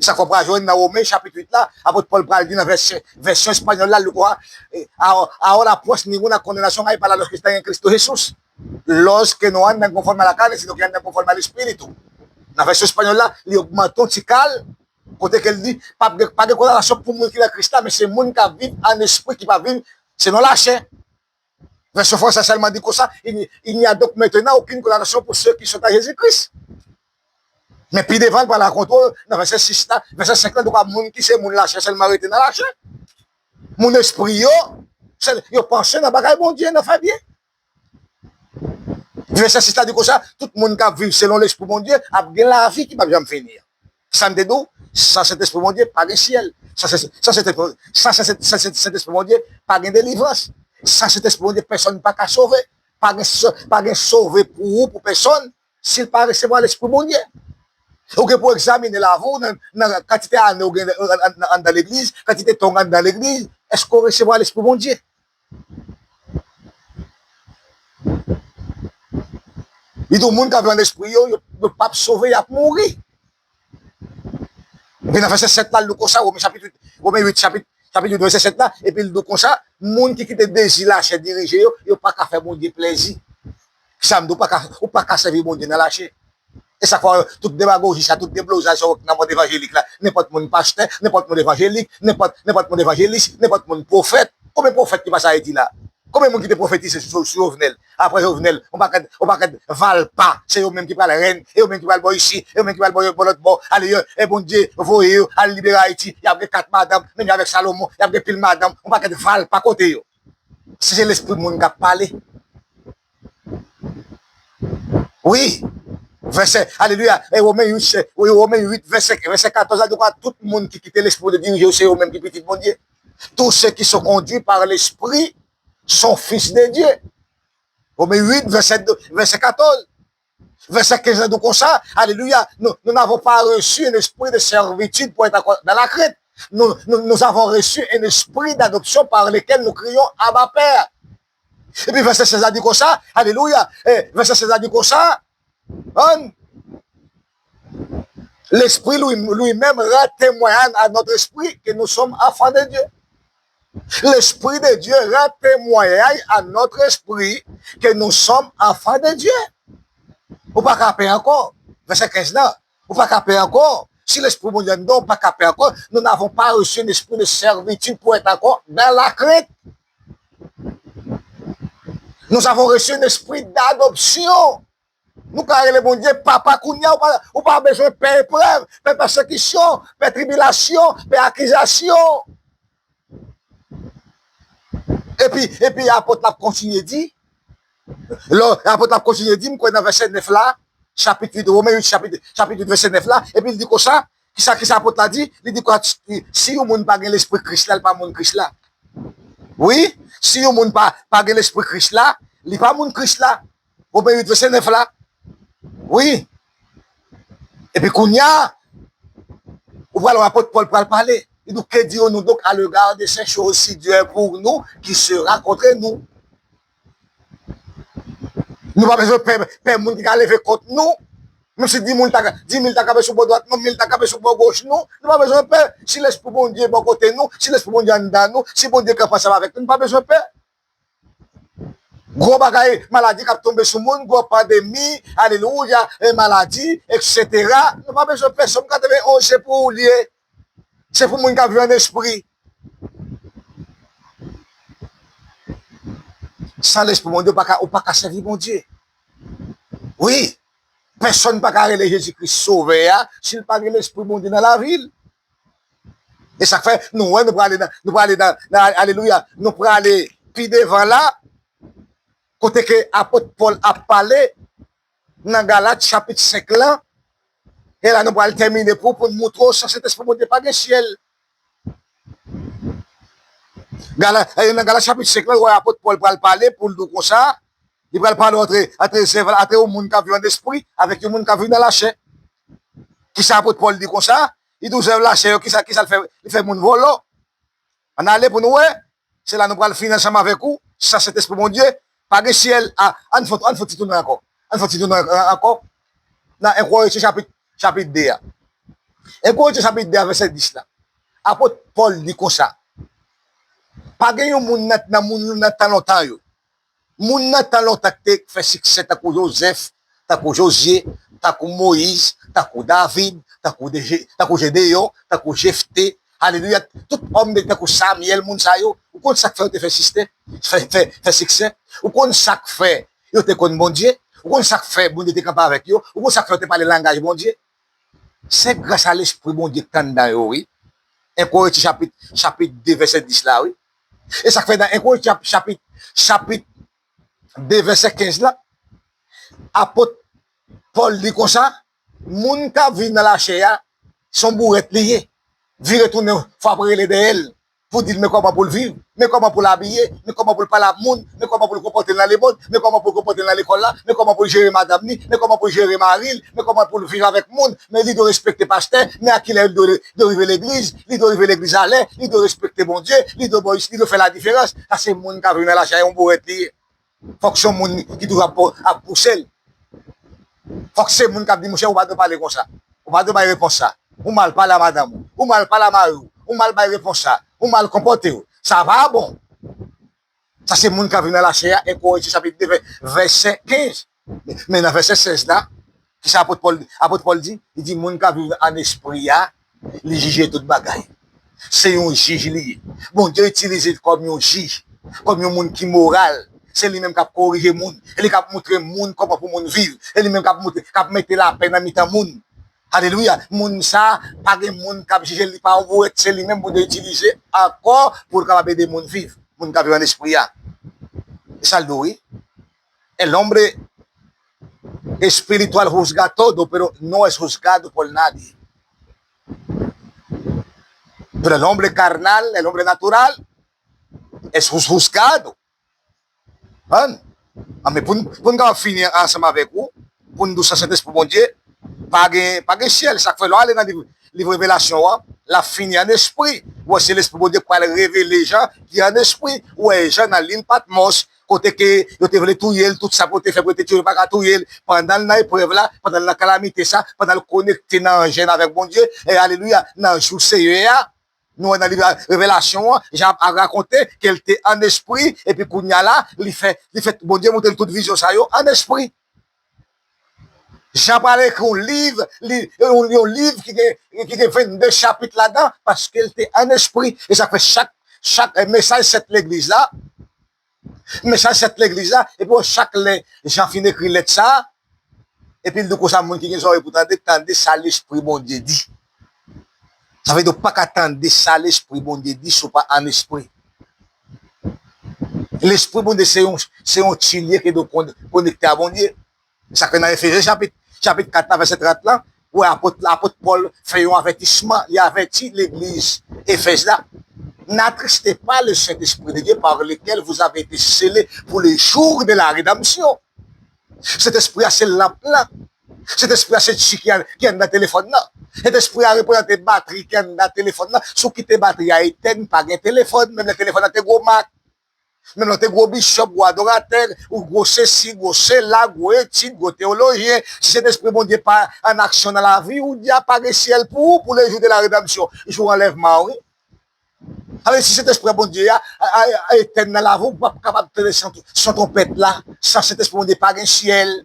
Sa k fè w pral jwenn nan Women chapit uit la, apot Pòl pral di nan vèsyon, vèsyon espanyòl la, li kwa, eh, ahora, ahora pues ninguna condenación hay para los que están en Cristo Jesús. Los que no andan conforme a la carne, sino que andan conforme al Espíritu. Nan vèsyon espanyòl la, li ogmante yon ti kal, kote ke l di, pa gen, pa gen kondanasyon pou moun ki nan Kris la, men se moun k ap viv an espri, ki pa viv selon lachè. Vèsyon fransè sèlman di konsa, il n'y, il n'y a donc maintenant aucune condamnation pour ceux qui sont en Jésus-Christ. Men pi devan, l pral rakonte w, nan vèsè sis la, vèsè senk la, li di kwa moun ki se moun lachè sèlman rete nan lachè. Moun espri yo, se, yo panse nan bagay Bondye, nan fè byen. Vèsè sis la di konsa, tout moun k ap viv selon Lespri Bondye ap gen lavi ki p ap janm fini an. Sa m te di w, san Sentespri Bondye, pa gen syèl. San Sen-, san Sentespri, san Sen-, san Sen-, Sentespri Bondye, pa gen delivrans. San Sentespri Bondye, pèsonn pa ka sove. Pa gen so-, pa gen sove pou ou, pou pèsonn, si l pa resevwa Lespri Bondye. Ou gen pou egzamine lavi w nan, nan kantite ane ou gen an, an, anndan legliz, kantite tan ou gen anndan legliz. Èske w resevwa Lespri Bondye? Li di w moun k ap viv an lespri yo, yo, yo p ap sove, y ap mouri. Epi nan vèsè sèt la, l di w konsa, Women chapit uit, Women uit, chapit, chapit uit, vèsè sèt la, epi l di w konsa, moun ki kite dezi lachè dirije yo, yo pa ka fè Bondye plezi. Sa m di w, ou pa ka, ou pa ka sèvi Bondye nan lachè. E sa k fè tout demagoji sa, tout deblozay sa w wè nan mond evanjelik la, nenpòt moun pastè, nenpòt moun evanjelik, nenpòt, nenpòt moun evanjelis, nenpòt moun pwofèt. Konbyen pwofèt ki pase Ayiti la? Konbyen moun ki te pwofetize sou, sou Jovenel? Apre Jovenel, yon pakèt, yon pakèt valpa, se yo menm ki pral rèn, e yo menm ki pral bò isi, e yo menm ki pral bò, bò lòt bò. Ale, e Bondye voye yo al libere Ayiti. Y ap gen kat madanm, menm jan avèk Salomon, y ap gen pil madanm, yon pakèt valpa kote yo. Si se lespri moun k ap pale. Wi. Vèsè, alelouya. E Women uit, se, wi, Women uit, vèsè, vèsè katòz la, di w kwa tout moun ki kite Lespri Bondye dirije yo, se yo menm ki pitit Bondye. Tous ceux qui sont conduits par l'Esprit sont fils de Dieu. Women uit, vèsè de, vèsè katòz. Vèsè kenz la di w konsa, alelouya, nous, nous n'avons pas reçu un esprit de servitude pour être encore dans la crainte. Nous, nous, nous avons reçu un esprit d'adoption par lequel nous crions, Abba, Père. Epi vèsè sèz la di konsa, alelouya, eh, vèsè sèz la di konsa, hein, l'Esprit lui, lui-même rend témoignage à notre esprit que nous sommes enfants de Dieu. L'Esprit de Dieu rend témoignage à notre esprit que nous sommes enfants de Dieu. Ou pa ka pè ankò. Vèsè kenz la. Ou pa ka pè ankò. Si Lespri Bondye anndan w, ou pa ka pè ankò. Nous n'avons pas reçu un esprit de servitude pour être encore dans la crainte. Nous avons reçu un esprit d'adoption. Nou ka rele Bondye papa kounye a, ou pa, ou pa bezwen pè eprèv, pè pèsekisyon, pè tribilasyon, pè akizasyon. Epi, epi apot la ap kontinye di, lè apot la ap kontinye di, m kwè nan vèsè nèf la, chapit uit, Women uit, chapit, chapit uit, vèsè nèf la, epi l di konsa, kisa, kisa apot la di? Li di konsa, si yon moun pa gen lespri Kris la, li pa moun Kris la. Wi, si yon moun pa, pa gen lespri Kris la, li pa moun Kris la. Women uit, vèsè nèf la. Wi. Epi kounye a, ou pral wè apot Pòl pral pale. Li di, que dirons-nous donc à l'égard de ces choses? Si Dieu est pour nous, qui sera contre nous? Nou pa bezwen pè, pè moun ki ka leve kont nou. Menm si di moun ta, di mil ta kanpe sou bò dwat nou, mil ta kanpe sou bò goch nou, nou pa bezwen pè. Si Lespri Bondye bò kote nou, si Lespri Bondye anndan nou, si Bondye kanpe ansanm avèk nou, nou pa bezwen pè. Gwo bagay, maladi k ap tonbe sou moun, gwo pandemi, alelouya, e maladi, etsetera. Nou pa bezwen pèsonn. Katreven onz, se pou ou l ye. Se pou moun k ap viv an espri. San Lespri Bondye, ou pa ka, ou pa ka sèvi Bondye. Wi, pèsonn pa ka rele Jezi Kris Sovè a si l pa gen Lespri Bondye nan lavi l. E sa k fè, nou wè, nou prale nan, nou prale nan, nan, alelouya, nou prale pi devan la, kote ke apot Pòl ap pale nan Galat chapit senk lan, e la nou pral tèmine pou, pou n moutre w san Sentespri Bondye pa gen syèl. Galat, e nan Galat chapit senk lan, ou wè apot Pòl pral pale pou l di w konsa, li pral pale antre, antre sèvant, antre yon moun k ap viv an espri avèk yon moun k ap viv nan lachè. Kisa apot Pòl di konsa? Li di w zèv lachè yo, kisa, kisa l fè? Li fè moun vòlò. Ann ale pou nou wè. Se la nou pral fini ansanm avèk ou, san Sentespri Bondye. Pa gen syèl. A, ann fè, ann fè ti tounen ankò. Ann fè ti tounen an- ankò. Nan en Korentyen chapit, chapit de a. En Korentyen chapit de a, vèsè dis la. Apot Pòl di konsa, pa gen yon moun nan, nan moun yo nan tan lontan yo. Moun nan tan lontan ki te fè siksè tankou Jozèf, tankou Jozye, tankou Moyiz, tankou David, tankou, de, tankou Jedeyon, tankou Jefte, alelouya, tout òm de tankou Samyèl, moun sa yo, ou konn sa k fè yo te fè siksè, fè, fè, fè siksè? Ou konn sa k fè yo te konn Bondye? Ou konn sa k fè Bondye te kanpe avèk yo? Ou konn sa k fè yo te pale langaj Bondye? Se gras a Lespri Bondye k te anndan yo, wi. En Korentyen chapit, chapit de, vèsè dis la, wi. E sa k fè nan en Korentyen chap- chapit, chapit de, vèsè kenz la, apot Pòl di konsa, moun k ap viv nan lachè a, se yon bourèt li ye. Vire tounen, fò ap rele dèyè l pou di l men kòman pou l viv, men kòman pou l abiye, men kòman pou l pale ak moun, men kòman pou l konpòte l nan lemonn, men kòman pou l konpòte l nan lekòl la, men kòman pou l jere madanm li, men kòman pou l jere mari l, men kòman pou l viv avèk moun, men li dwe respekte pastè, men a kilè li dwe, dwe rive legliz, li dwe rive legliz alè, li dwe respekte Bondye, li dwe, li dwe fè ladiferans. Sa se moun k ap viv nan lachè a, yon bourèt li ye. Fòk se yon moun ki toujou ap, ap pouse l. Fòk se moun k ap di, monchè, ou pa dwe pale konsa. Ou pa dwe bay repons sa. Ou mal pale a madanm ou. Ou mal pale a mari w. Ou mal bay repons sa. Ou mal konpòte w. Sa pa bon. Sa se moun k ap viv nan lachè a, en Korentyen chapit de, vè- vèsè kenz. Men, men nan vèsè sèz la, kisa apot Pòl, apot Pòl di? Li di, moun k ap viv ann espri a, li jije tout bagay. Se yon jij li ye. Bondye itilize l kòm yon jij, kòm yon moun ki moral. Se li menm k ap korije moun. E li k ap montre moun kòman pou moun viv. E li menm k ap montre, k ap mete lapè nan mitan moun. Alelouya. Moun sa, pa gen moun k ap jije l, li pa yon bourèt, se li menm Bondye itilize ankò pou l kapab ede moun viv. Moun k ap viv ann espri a. E sa l di w, wi. El hombre espiritual juzga todo, pero no es juzgado por nadie. Pero el hombre carnal, el hombre natural, es juzgado. Konprann? Ann, men pou n, pou n kapab fini ansanm avèk ou, pou n di w san Sentespri Bondye, pa gen, pa gen syèl. Sa k fè lè w ale nan liv, liv Revelasyon an, l ap fini ann espri. Ou wè, se Lespri Bondye k pral revele Jan ki ann espri. Ou wè, Jan nan lil Patmòs, kote ke yo te vle touye l, tout sa pou yo te fè pou yo te touye l, yo pa ka touye l. Pandan l nan eprèv la, pandan l nan kalamite sa, pandan l konekte nan jèn avèk Bondye, e alelouya, nan jou Seyè a, nou wè nan liv Revelasyon an, Jan ap rakonte ke l te ann espri, epi kounye a la, li fè, li fè Bondye montre l tout vizyon sa yo ann espri. Jan pral ekri yon liv, li, yon, yon liv ki gen, ki gen vennde chapit ladan, paske l te ann espri. E sa k fè chak, chak, eh, mesaj sèt legliz la, mesaj sèt legliz la, epi w chak lè Jan fin ekri lèt sa, epi l di konsa, moun ki gen zòrèy pou tande, tande sa Lespri Bondye di. Sa vle di w pa ka tande sa Lespri Bondye di si w pa ann espri. Lespri Bondye se yon, se yon tilye ki dwe kon- konekte a Bondye. Sa k fè nan Efezen chapit, chapit kat la, vèsè trant lan, ou wè apot, apot Pòl fè yon avètisman, li avèti legliz Efèz la. N'attristez pas le Saint-Esprit de Dieu par lequel vous avez été scellés pour le jour de la rédemption. Sentespri a se lanp lan. Sentespri a se chi ki an- ki anndan telefòn nan. Sentespri a reprezante batri ki anndan telefòn nan. Si w kite batri a etèn, pa gen telefòn. Menm lè telefòn nan te gwo mak, menm lè w te gwo bichòp, gwo adoratè, ou gwo sesi, gwo sela, gwo etid, gwo teyolojyen, si Sentespri Bondye pa ann aksyon nan lavi w, di a pa gen syèl pou ou pou le jou de la redanmsyon, jou anlèvman an, wi. Sa vle di, si Sentespri Bondye a, a, a, a etèn nan lavi w, ou p ap kapab tande son, son twonpèt la san Sentespri Bondye, pa gen syèl.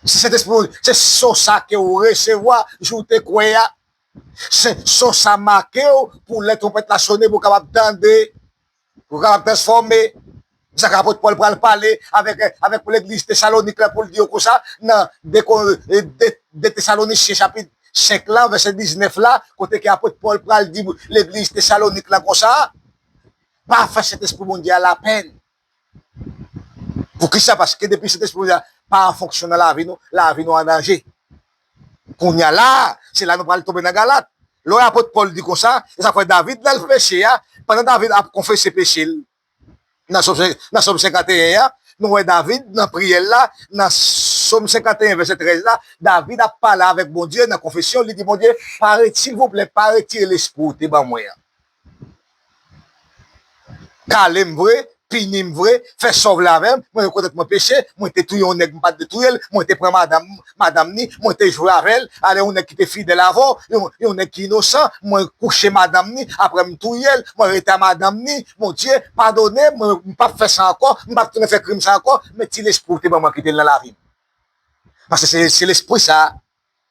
Si Sentespri Bondye, se son sa ke w resevwa jou w te kwè a, se son sa make w pou lè twonpèt la sone pou w kapab tande. Ou kapab transfòme. Sa k apot Pòl pral pale avèk, avèk legliz Tesalonik la pou l di yo konsa, nan de, de, de Tesalonisyen chapit senk la, vèsè diznèf la, kote ke apot Pòl pral di legliz Tesalonik la konsa, pa fè Sentespri Bondye a lapenn. Poukisa? Paske depi Sentespri Bondye a pa an fonksyon nan lavi nou, lavi nou an danje. Kounye a la, se la nou pral tonbe nan Galat. Lè w wè apot Pòl di konsa, e sa fè David nan l peche a, pandan David ap konfese peche l, nan Sòm, nan Sòm senkanteyen an, nou wè David nan priyè l la, nan Sòm senkanteyen, vèsè trèz la, David ap pale avèk Bondye nan konfesyon, li di Bondye, pa re-, silvouplè, pa retire lespri w te ban mwen an. Kale m vre, pini m vre, fè sa w vle avè m, mwen rekonèt mwen peche, mwen te touye yon nèg m pa t dwe touye l, mwen te pran madanm, madanm ni, mwen te jwe avè l, alè yon nèg ki te fidèl avè w, yon, yon nèg ki inosan, mwen kouche madanm ni, apre m touye l, mwen rete a madanm ni, Bondye, padone m, mwen, m p ap fè sa ankò, m p ap tounen fè krim sa ankò, men ti lespri w te ban mwen kite l nan lavi m. Paske se, se lespri sa a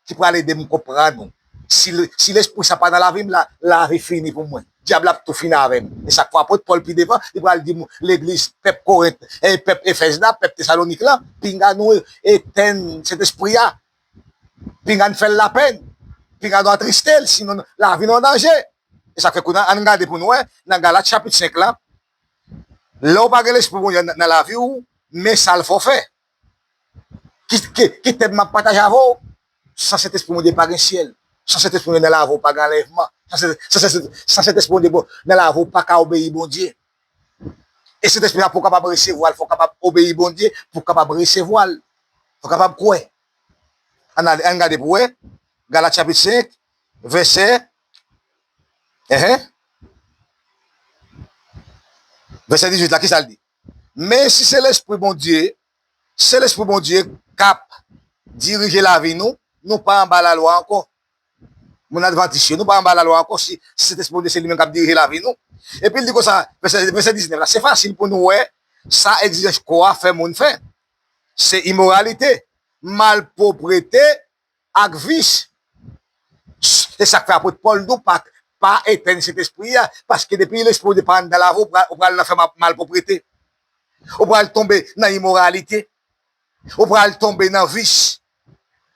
ki pral ede m konprann ou. Si, le- si lespri sa pa nan lavi m, la, lavi fini pou mwen. Dyab la ap tou fini avè m. E sa k fè apot Pòl pi devan, li pral di m, legliz, pèp Korent, e pèp Efèz la, pèp Tesalonik la, pinga nou etenn Sentespri a. Pinga n fè l lapenn. Pinga nou atriste l, sinon lavi nou an danje. E sa k fè kounye a, ann gade pou nou wè, nan Galat chapit senk la, lè w pa gen Lespri Bondye nan, nan lavi w, men sa l fè w fè. Ki, ki, ki tèm m ap pataje avè w? San Sentespri Bondye pa gen syèl. San Sentespri Bondye nan lavi w pa gen anlèvman. San Sen- san Sen- san Sentespri Bondye nan lavi w pa ka obeyi Bondye. E Sentespri a pou w kapab resevwa l, fò w kapab obeyi Bondye, pou w kapab resevwa l. Fò w kapab kwè. Ann ale, ann gade pou wè. Galat chapit senk, vèsè, enhen. Vèsè dizuit la, ki sa l di? Men si se Lespri Bondye, se Lespri Bondye k ap dirije lavi nou, nou pa anba lalwa ankò. Moun advantis yo, nou pa anba lalwa ankò si, si Sentespri Bondye se li menm k ap dirije lavi nou. Epi l di konsa, vèsè, vèsè diznèf la, se fasil pou nou wè sa egzijans kò a fè moun fè. Se imoralite, malpwoprete, ak vis. E sa k fè apot Pòl di w pa, pa etenn Sentespri a, paske depi Lespri Bondye pa anndan lavi w, ou pral, ou pral nan fè ma- malpwoprete. Ou pral tonbe nan imoralite. Ou pral tonbe nan vis.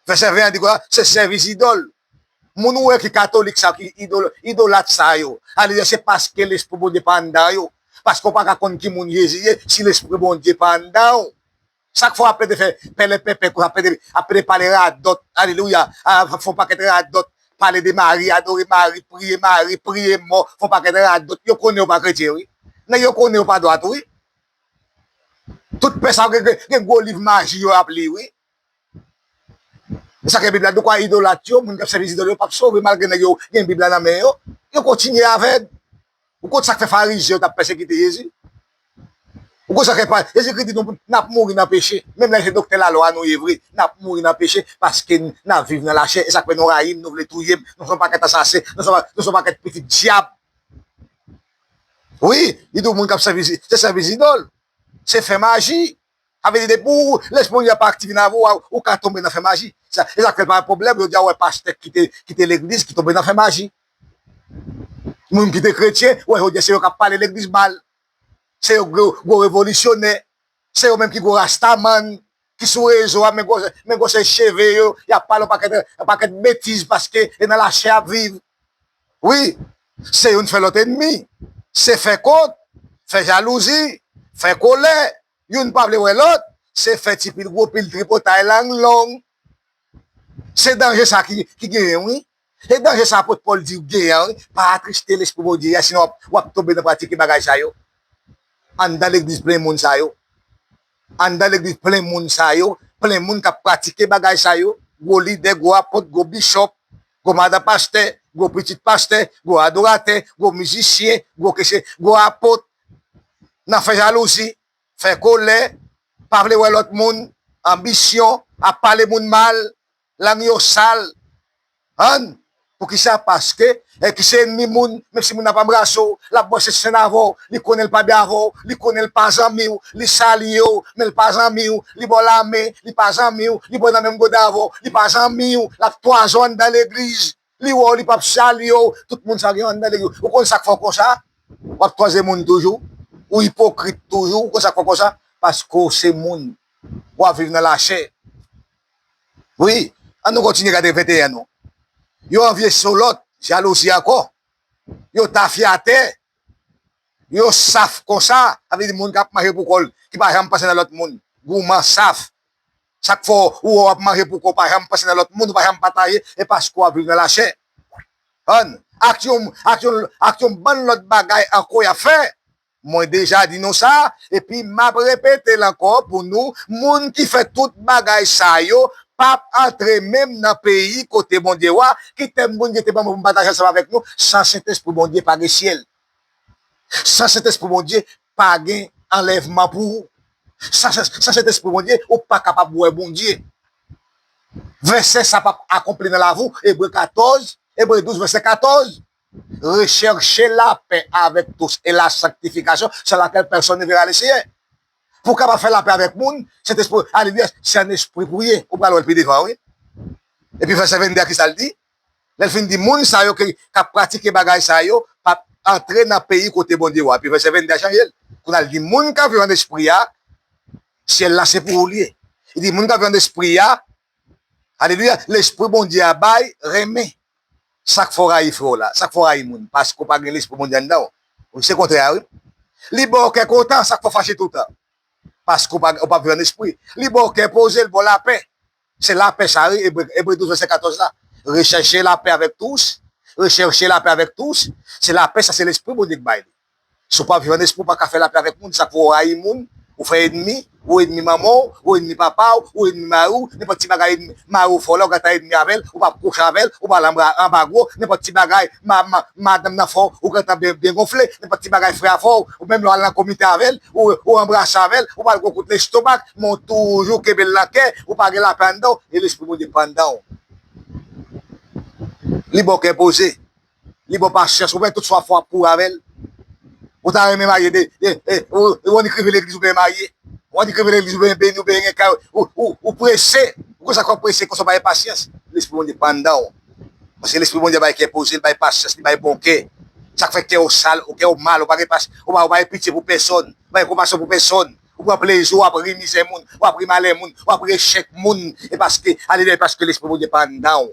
Vèsè ven an di konsa, se sèvis idòl. Moun ou wè ki katolik sa, ki idol, idolat sa yo. Alè se paske Lespri Bondye pa anndan yo. Paske w pa ka konn ki moun Jezi ye si Lespri Bondye pa anndan w. Sa k fè w ap plede fè pèlèpèpè konsa, ap plede, ap plede pale radòt, alelouya, a, fè yon pakèt radòt, pale de Mari, adore Mari, priye Mari, priye mò, fè yon pakèt radòt. Yo konnen w pa kretyen, wi. Nèg yo konnen w pa dwat, wi. Tout pè sa yo gen, gen, gen gwo liv maji yo ap li, wi. E sa ke Bib la di, kwa idolat yo, moun k ap sèvi zidòl yo, p ap sove malgre nèg yo gen Bib la nan men yo. Yo kontinye avèg. Ou konn sa k fè Farizyen yo t ap pèsekite Jezi? Ou konn sa k fè pa, Jezikri di nou, n ap mouri nan peche. Menm lè se doktè lalwa nou ye vre, n ap mouri nan peche paske n ap viv nan lachè. E sa k fè nou rayi m, nou vle touye m, nou se yon pakèt asasen, nou se yon pa- nou se yon pakèt pitit dyab. Wi, li di w moun k ap sèvi, se sèvi zidòl. Se fè maji. Sa vle di, depi w, Lespri Bondye a pa aktive nan vi w, ou ka tonbe nan fè maji. Sa, e sa k fè l pa pwoblèm, jodi a, w wè pastè k kite, kite legliz, ki tonbe nan fè maji. Moun ki te kretyen, w wè jodi a, se yo k ap pale legliz mal. Se yo gwo, gwo revolisyonè. Se yo menm ki gwo rastaman, ki sou rezo a, men gwosè, men gwosè cheve yo, y ap pale yon pakèt, yon pakèt betiz paske e nan lachè y ap viv. Wi, se youn fè lòt ènmi. Se fè kont, fè jalouzi, fè kolè. Youn pa vle wè lòt, se fè ti pil gwo pil tripotay lang long. Se danje sa ki, ki genyen, wi. Se danje sa apot Pòl di w genyen an, wi. Pa atriste Lespri Bondye a, sinon w ap, w ap tonbe nan pratike bagay sa yo. Anndan legliz plen moun sa yo. Anndan legliz plen moun sa yo, plen moun k ap pratike bagay sa yo. Gwo lidè, gwo apot, gwo bishòp, gwo madan pastè, gwo pitit pastè, gwo adoratè, gwo mizisyen, gwo keche, gwo apot. Nan fè jalouzi, fè kolè, pa vle wè lòt moun, anbisyon, ap pale moun mal, lang yo sal. Ann, poukisa? Paske, e ki se ènmi moun, menm si moun nan pa anbrase w, l ap bwè senn avè w, li konnen l pa byen avè w, li konnen l pa zanmi w, li salye w, men l pa zanmi w, li ba w lamen, li pa zanmi w, li bwè nan menm gode avè w, li pa zanmi w, l ap twaze w anndan legliz. Li wè w, li p ap salye w. Tout moun sa gen anndan legliz. Ou konn sa k fè w konsa? W ap twaze moun toujou. Ou ipokrit toujou. Ou konn sa k fè w konsa? Paske w se moun. W ap viv nan lachè. Wi. Ann nou kontinye gade venteyen nou. Yo anvye solòt, jalouzi ankò. Yo tafyatè. Yo saf konsa, sa vle di moun k ap manje pou kò l, ki pa janm panse nan lòt moun. Gouman, saf. Sa k fè w, ou wè w ap manje pou kò w, pa janm panse nan lòt moun, ou pa janm pataje, e paske w ap viv nan lachè. Ann, ak yon, ak yon, ak yon bann lòt bagay ankò y ap fè. Mwen deja di nou sa, epi m ap repete l ankò pou nou, moun ki fè tout bagay sa yo p ap antre menm nan peyi kote Bondye wa. Ki tèm Bondye te ban mwen pou m pataje ansanm avèk nou? San Sentespri Bondye, pa gen syèl. San Sentespri Bondye, pa gen anlèvman pou ou. San, san, san Sentespri Bondye, ou pa kapab wè Bondye. Vèsè sa p ap akonpli nan lavi w. Ebre katòz, Ebre douz, vèsè katòz. Rechèche lapè avèk tous e la sanctification sans laquelle personne ne verra le Seigneur. Pou w kapab fè lapè avèk moun, Sentespri, alelouya, se an espri pou w ye. Ou pral wè l pi devan, wi. Epi vèsè vennde a, ki sa l di? Lè l fin di, moun sa yo ki, k ap pratike bagay sa yo, p ap antre nan peyi kote Bondye wa. Epi vèsè vennde a chanje l. Kounye a, l di, moun k ap viv an espri a, syèl la se pou ou l ye. Li di, moun k ap viv an espri a, alelouya, lespri Bondye a bay renmen. Sa k fè w rayi frè w la, sa k fè w rayi moun, paske w pa gen lespri Bondye anndan w. Wi, se kontrè a, wi. Li ba w kè kontan, sa k fè w fache toutan? Paske w pa, w p ap viv an espri. Li ba w kè poze, l ba w lapè. Se lapè sa, wi, Ebre, Ebre douz, vèsè katòz la. Rechèche lapè avèk tous. Rechèche lapè avèk tous. Se lapè sa, se lespri Bondye k bay li. Si w pa viv an espri, w pa ka fè lapè avèk moun. Sa k fè w rayi moun, ou fè ènmi, ou ènmi manman w, ou ènmi papa w, ou ènmi mari w, nenpòt ti bagay ènmi, mari w fè w la, ou gentan ènmi avè l, ou p ap kouche avè l, ou pa al anba, anba gwo, nenpòt ti bagay, ma, ma, madanm nan fè w, ou gentan byen, byen gonfle, nenpòt ti bagay frè a fè w, ou menm lè w al nan komite avè l, ou, ou anbrase avè l, ou ba l gwo kout lestomak, men w toujou kenbe l nan kè, ou pa gen lapè anndan w, e lespri Bondye pa anndan w. Li ba w kè poze. Li ba w pasyans, ou wè tout swa fwa pou avè l. Ou ta renmen marye de, de, de ou, ou annik rive legliz ou byen marye. Ou annik rive legliz ou byen beni, ou byen gen kay, ou, ou, ou prese. Ou konn sa k fè w prese, konsa w pa gen pasyans. Lespri Bondye pa anndan w. Paske Lespri Bondye bay kè poze, li bay pasyans, li bay bon kè. Sa k fè kè w sal, ou kè w mal, ou pa gen pasyans, ou pa, ou pa gen pitye pou pèsòn, ou pa gen konpasyon pou pèsòn. Ou pran plezi, w ap ri mizè moun, w ap ri malè moun, w ap ri echèk moun. E paske, alelouya, e paske Lespri Bondye pa anndan w.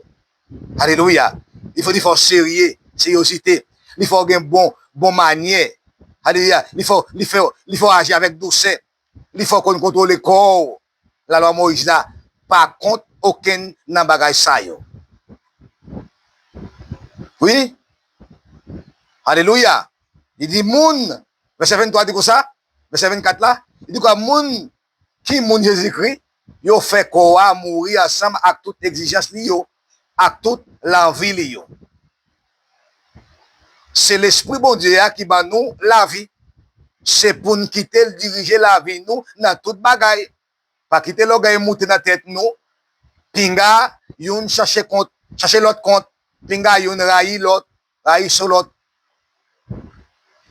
Alelouya. Li fè, li fè w serye, seryozite. Li fè w gen bon, bon manyè. Alelouya. Li fè, li fè, li fè w aji avèk dousè. Li fè w konn kontwole kò w. Lalwa Moyiz la pa kont okenn nan bagay sa yo. Wi. Alelouya. Li di moun, vèsè venntwa di konsa, vèsè vennkat la, li di konsa, moun ki moun Jezikri, yo fè kò a mouri ansanm ak tout egzijans li yo, ak tout lanvi li yo. Se Lespri Bondye a ki ban nou lavi. Se pou n kite l dirije lavi nou nan tout bagay. Pa kite lògèy moute nan tèt nou. Pinga youn chache kont, chache lòt kont. Pinga youn rayi lòt, rayi sou lòt.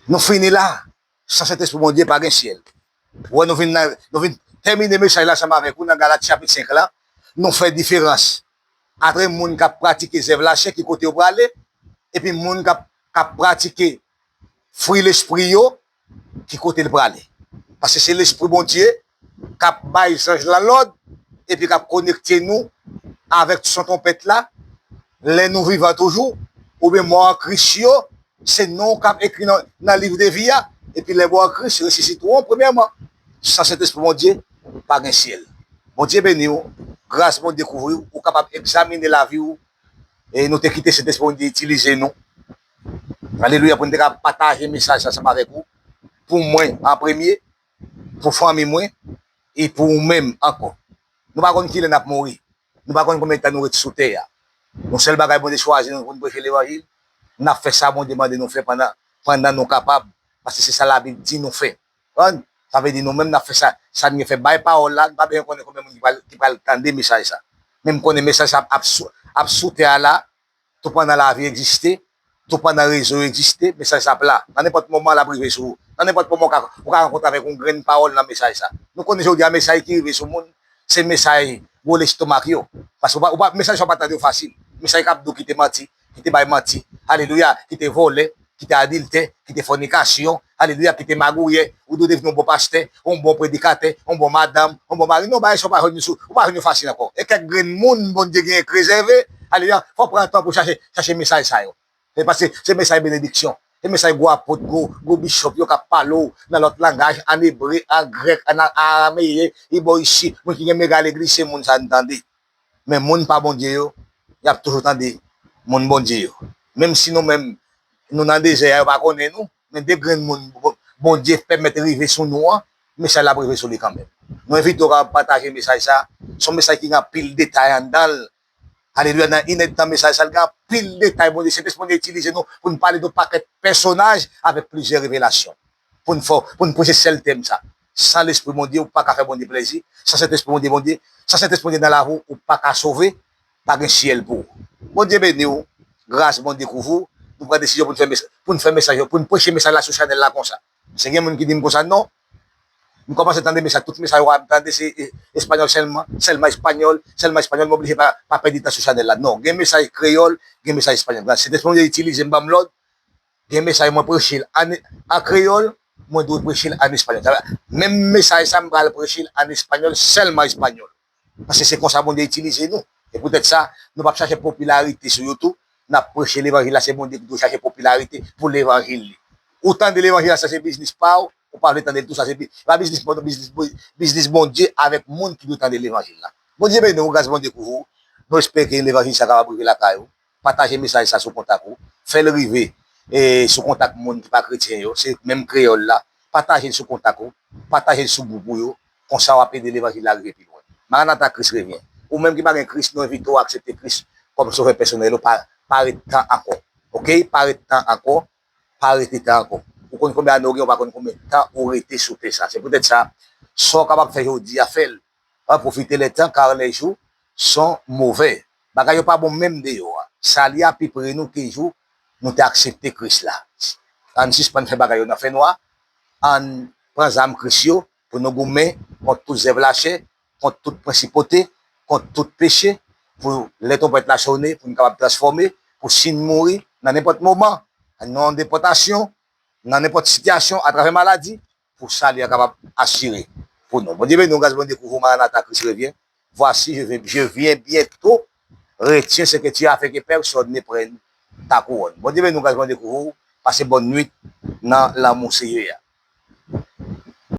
Nou fini la. San Sentespri Bondye pa gen syèl. Wè, nou vin nan, nou vin tèmine mesaj la ansanm avèk ou nan Galat chapit senk la. Nou fè diferans antre moun k ap pratike zèv lachè, ki kote yo prale, epi moun k ap, k ap pratike fwi Lespri yo, ki kote l prale. Paske se Lespri Bondye k ap bay zanj lan lòd, epi k ap konekte nou avèk son twonpèt la, lè nou vivan toujou, oubyen mò an Kris yo, se non w k ap ekri nan, nan liv de vi a, epi lè mò an Kris resisite w premyèman. San Sentespri Bondye, pa gen syèl. Bondye beni w, gras Bondye kouvri w, ou kapab egzamine lavi w, e nou te kite Sentespri Bondye itilize nou. Alelouya, pou n te ka pataje mesaj sa ansanm avèk ou. Pou mwen an premye, pou fanmi mwen, e pou ou menm ankò. Nou pa konn kilè n ap mouri. Nou pa konn konbyen tan nou ret sou tè a. Yon sèl bagay Bondye chwazi nou pou n preche levanjil, n ap fè sa Bondye mande nou fè pandan, pandan nou kapab, paske se sa Labib di nou fè. Konprann? Sa vle di nou menm n ap fè sa, sa n gen fè, bay pawòl la, nou pa bezwen konnen konbyen moun ki pral, ki pral tande mesaj sa. Men m konnen mesaj sa ap sou, ap sou tè a la, tou pandan lavi egziste, tou pandan rezo yo egziste, mesaj sa ap la. Nan nenpòt moman, l ap rive sou ou. Nan nenpòt moman, ou ka, ou ka rankontre avèk yon grenn pawòl nan mesaj sa. Nou konnen jodi a, mesaj ki rive sou moun, se mesaj gwo lestomak yo. Paske ou pa, ou pa, mesaj sa ou pa tande yo fasil. Mesaj k ap di w kite manti, kite bay manti, alelouya, kite vòlè, kite adiltè, kite fònikasyon, alelouya, kite magouyè, ou dwe devni yon bon pastè, yon bon predikatè, yon bon madanm, yon bon mari. Non, bagay sa ou pa jwenn yo sou, ou pa jwenn yo fasil ankò. E kèk grenn moun Bondye genyen k rezève, alelouya, fò w pran tan pou chache, chache mesaj sa yo. Se paske se mesaj benediksyon. Se mesaj gwo apot, gwo, gwo bishop yo k ap pale w nan lòt langaj, an ebre, an grèk, an a-, arameyen, e bò isi, moun ki gen mega legliz, se moun sa n tande. Men moun pa Bondye yo, y ap toujou tande moun Bondye yo. Menm si nou menm, nou nan dezè a, yo pa konnen nou, men de grenn moun Bon-, Bondye pèmèt rive sou nou an, mesaj la ap rive sou li kanmenm. Nou envite w kapab pataje mesaj sa. Se yon mesaj ki gen anpil detay anndan l. Alelouya, nan inèdtan mesaj sa, l gen anpil detay Bondye. Sentespri Bondye itilize nou pou n pale de yon pakèt pèsonaj avèk plizyè revelasyon. Pou n fè, pou n preche sèl tèm sa. San Lespri Bondye, ou pa ka fè Bondye plezi. San Sentespri Bondye, Bondye, san Sentespri Bondye nan lavi w, ou pa ka sove, pa gen syèl pou ou. Bondye beni w, gras Bondye kouvri w. Nou pran desizyon pou n fè mes-, pou n fè mesaj yo, pou n preche mesaj la sou chanèl la konsa. Se gen moun ki di m konsa, non. M kòmanse tande mesaj, tout mesaj w ap tande se e, espanyòl sèlman, sèlman espanyòl, sèlman espanyòl, m oblije pa, pa pèdi tan sou chanèl la. Non, gen mesaj kreyòl, gen mesaj espanyòl. Sentespri Bondye itilize m, ban m lòd, gen mesaj mwen preche l an, an kreyòl, mwen dwe preche l an espanyòl. Sa vle, menm mesaj sa, m pral preche l an espanyòl, sèlman espanyòl. Paske se konsa Bondye itilize nou. E poutèt sa, nou p ap chache popilarite sou YouTube. N ap preche levanjil la, se Bondye ki dwe chache popilarite pou levanjil li. Ou tande levanjil la, sa se biznis pa w, ou pa vle tande l tou, sa se bi-, pa biznis, biznis, biznis Bondye avèk moun ki dwe tande levanjil la. Bondye beni w, gras Bondye kouvri w. Nou espere ke levanjil sa kapab rive lakay ou. Pataje mesaj sa sou kontak ou. Fè l rive, e, sou kontak moun ki pa kretyen yo. Se menm kreyòl la. Pataje l sou kontak ou. Pataje l sou gwoup ou yo. Konsa w ap ede levanjil la rive pi lwen. Maranata, Kris revyen. Ou menm ki pa gen Kris, nou envite w aksepte Kris kòm sovè pèsonèl ou. Pa, pa ret tan ankò. Oke? Pa ret tan ankò. Pa rete tan ankò. Ou konn konbyen ane w gen, ou pa konn konbyen tan ou rete sou tè sa. Se poutèt sa, sa w kapab fè jodi a, fè l. An, profitez le temps, car les jours sont mauvais. Bagay yo pa bon menm deyò a. Sali a pi pre nou ke jou nou te aksepte Kris la. Ann sispann fè bagay yo nan fènwa. Ann pran zam Kris yo pou nou goumen kont tout zèv lachè, kont tout prensipote, kont tout peche, pou lè twonpèt la sone, pou n kapab transfòme, pou si n mouri nan nenpòt moman, nan yon depòtasyon, nan nenpòt sitiyasyon, atravè maladi, pou sali a kapab asire pou nou. Bondye beni w, gras Bondye kouvri w, Maranata, Kris revyen. Voici, je viens, je viens bientôt. Retiens ce que tu as, afin que personne ne prenne ta couronne. Bondye beni w, gras Bondye kouvri w. Pase bòn nwit nan lanmou Seyè a.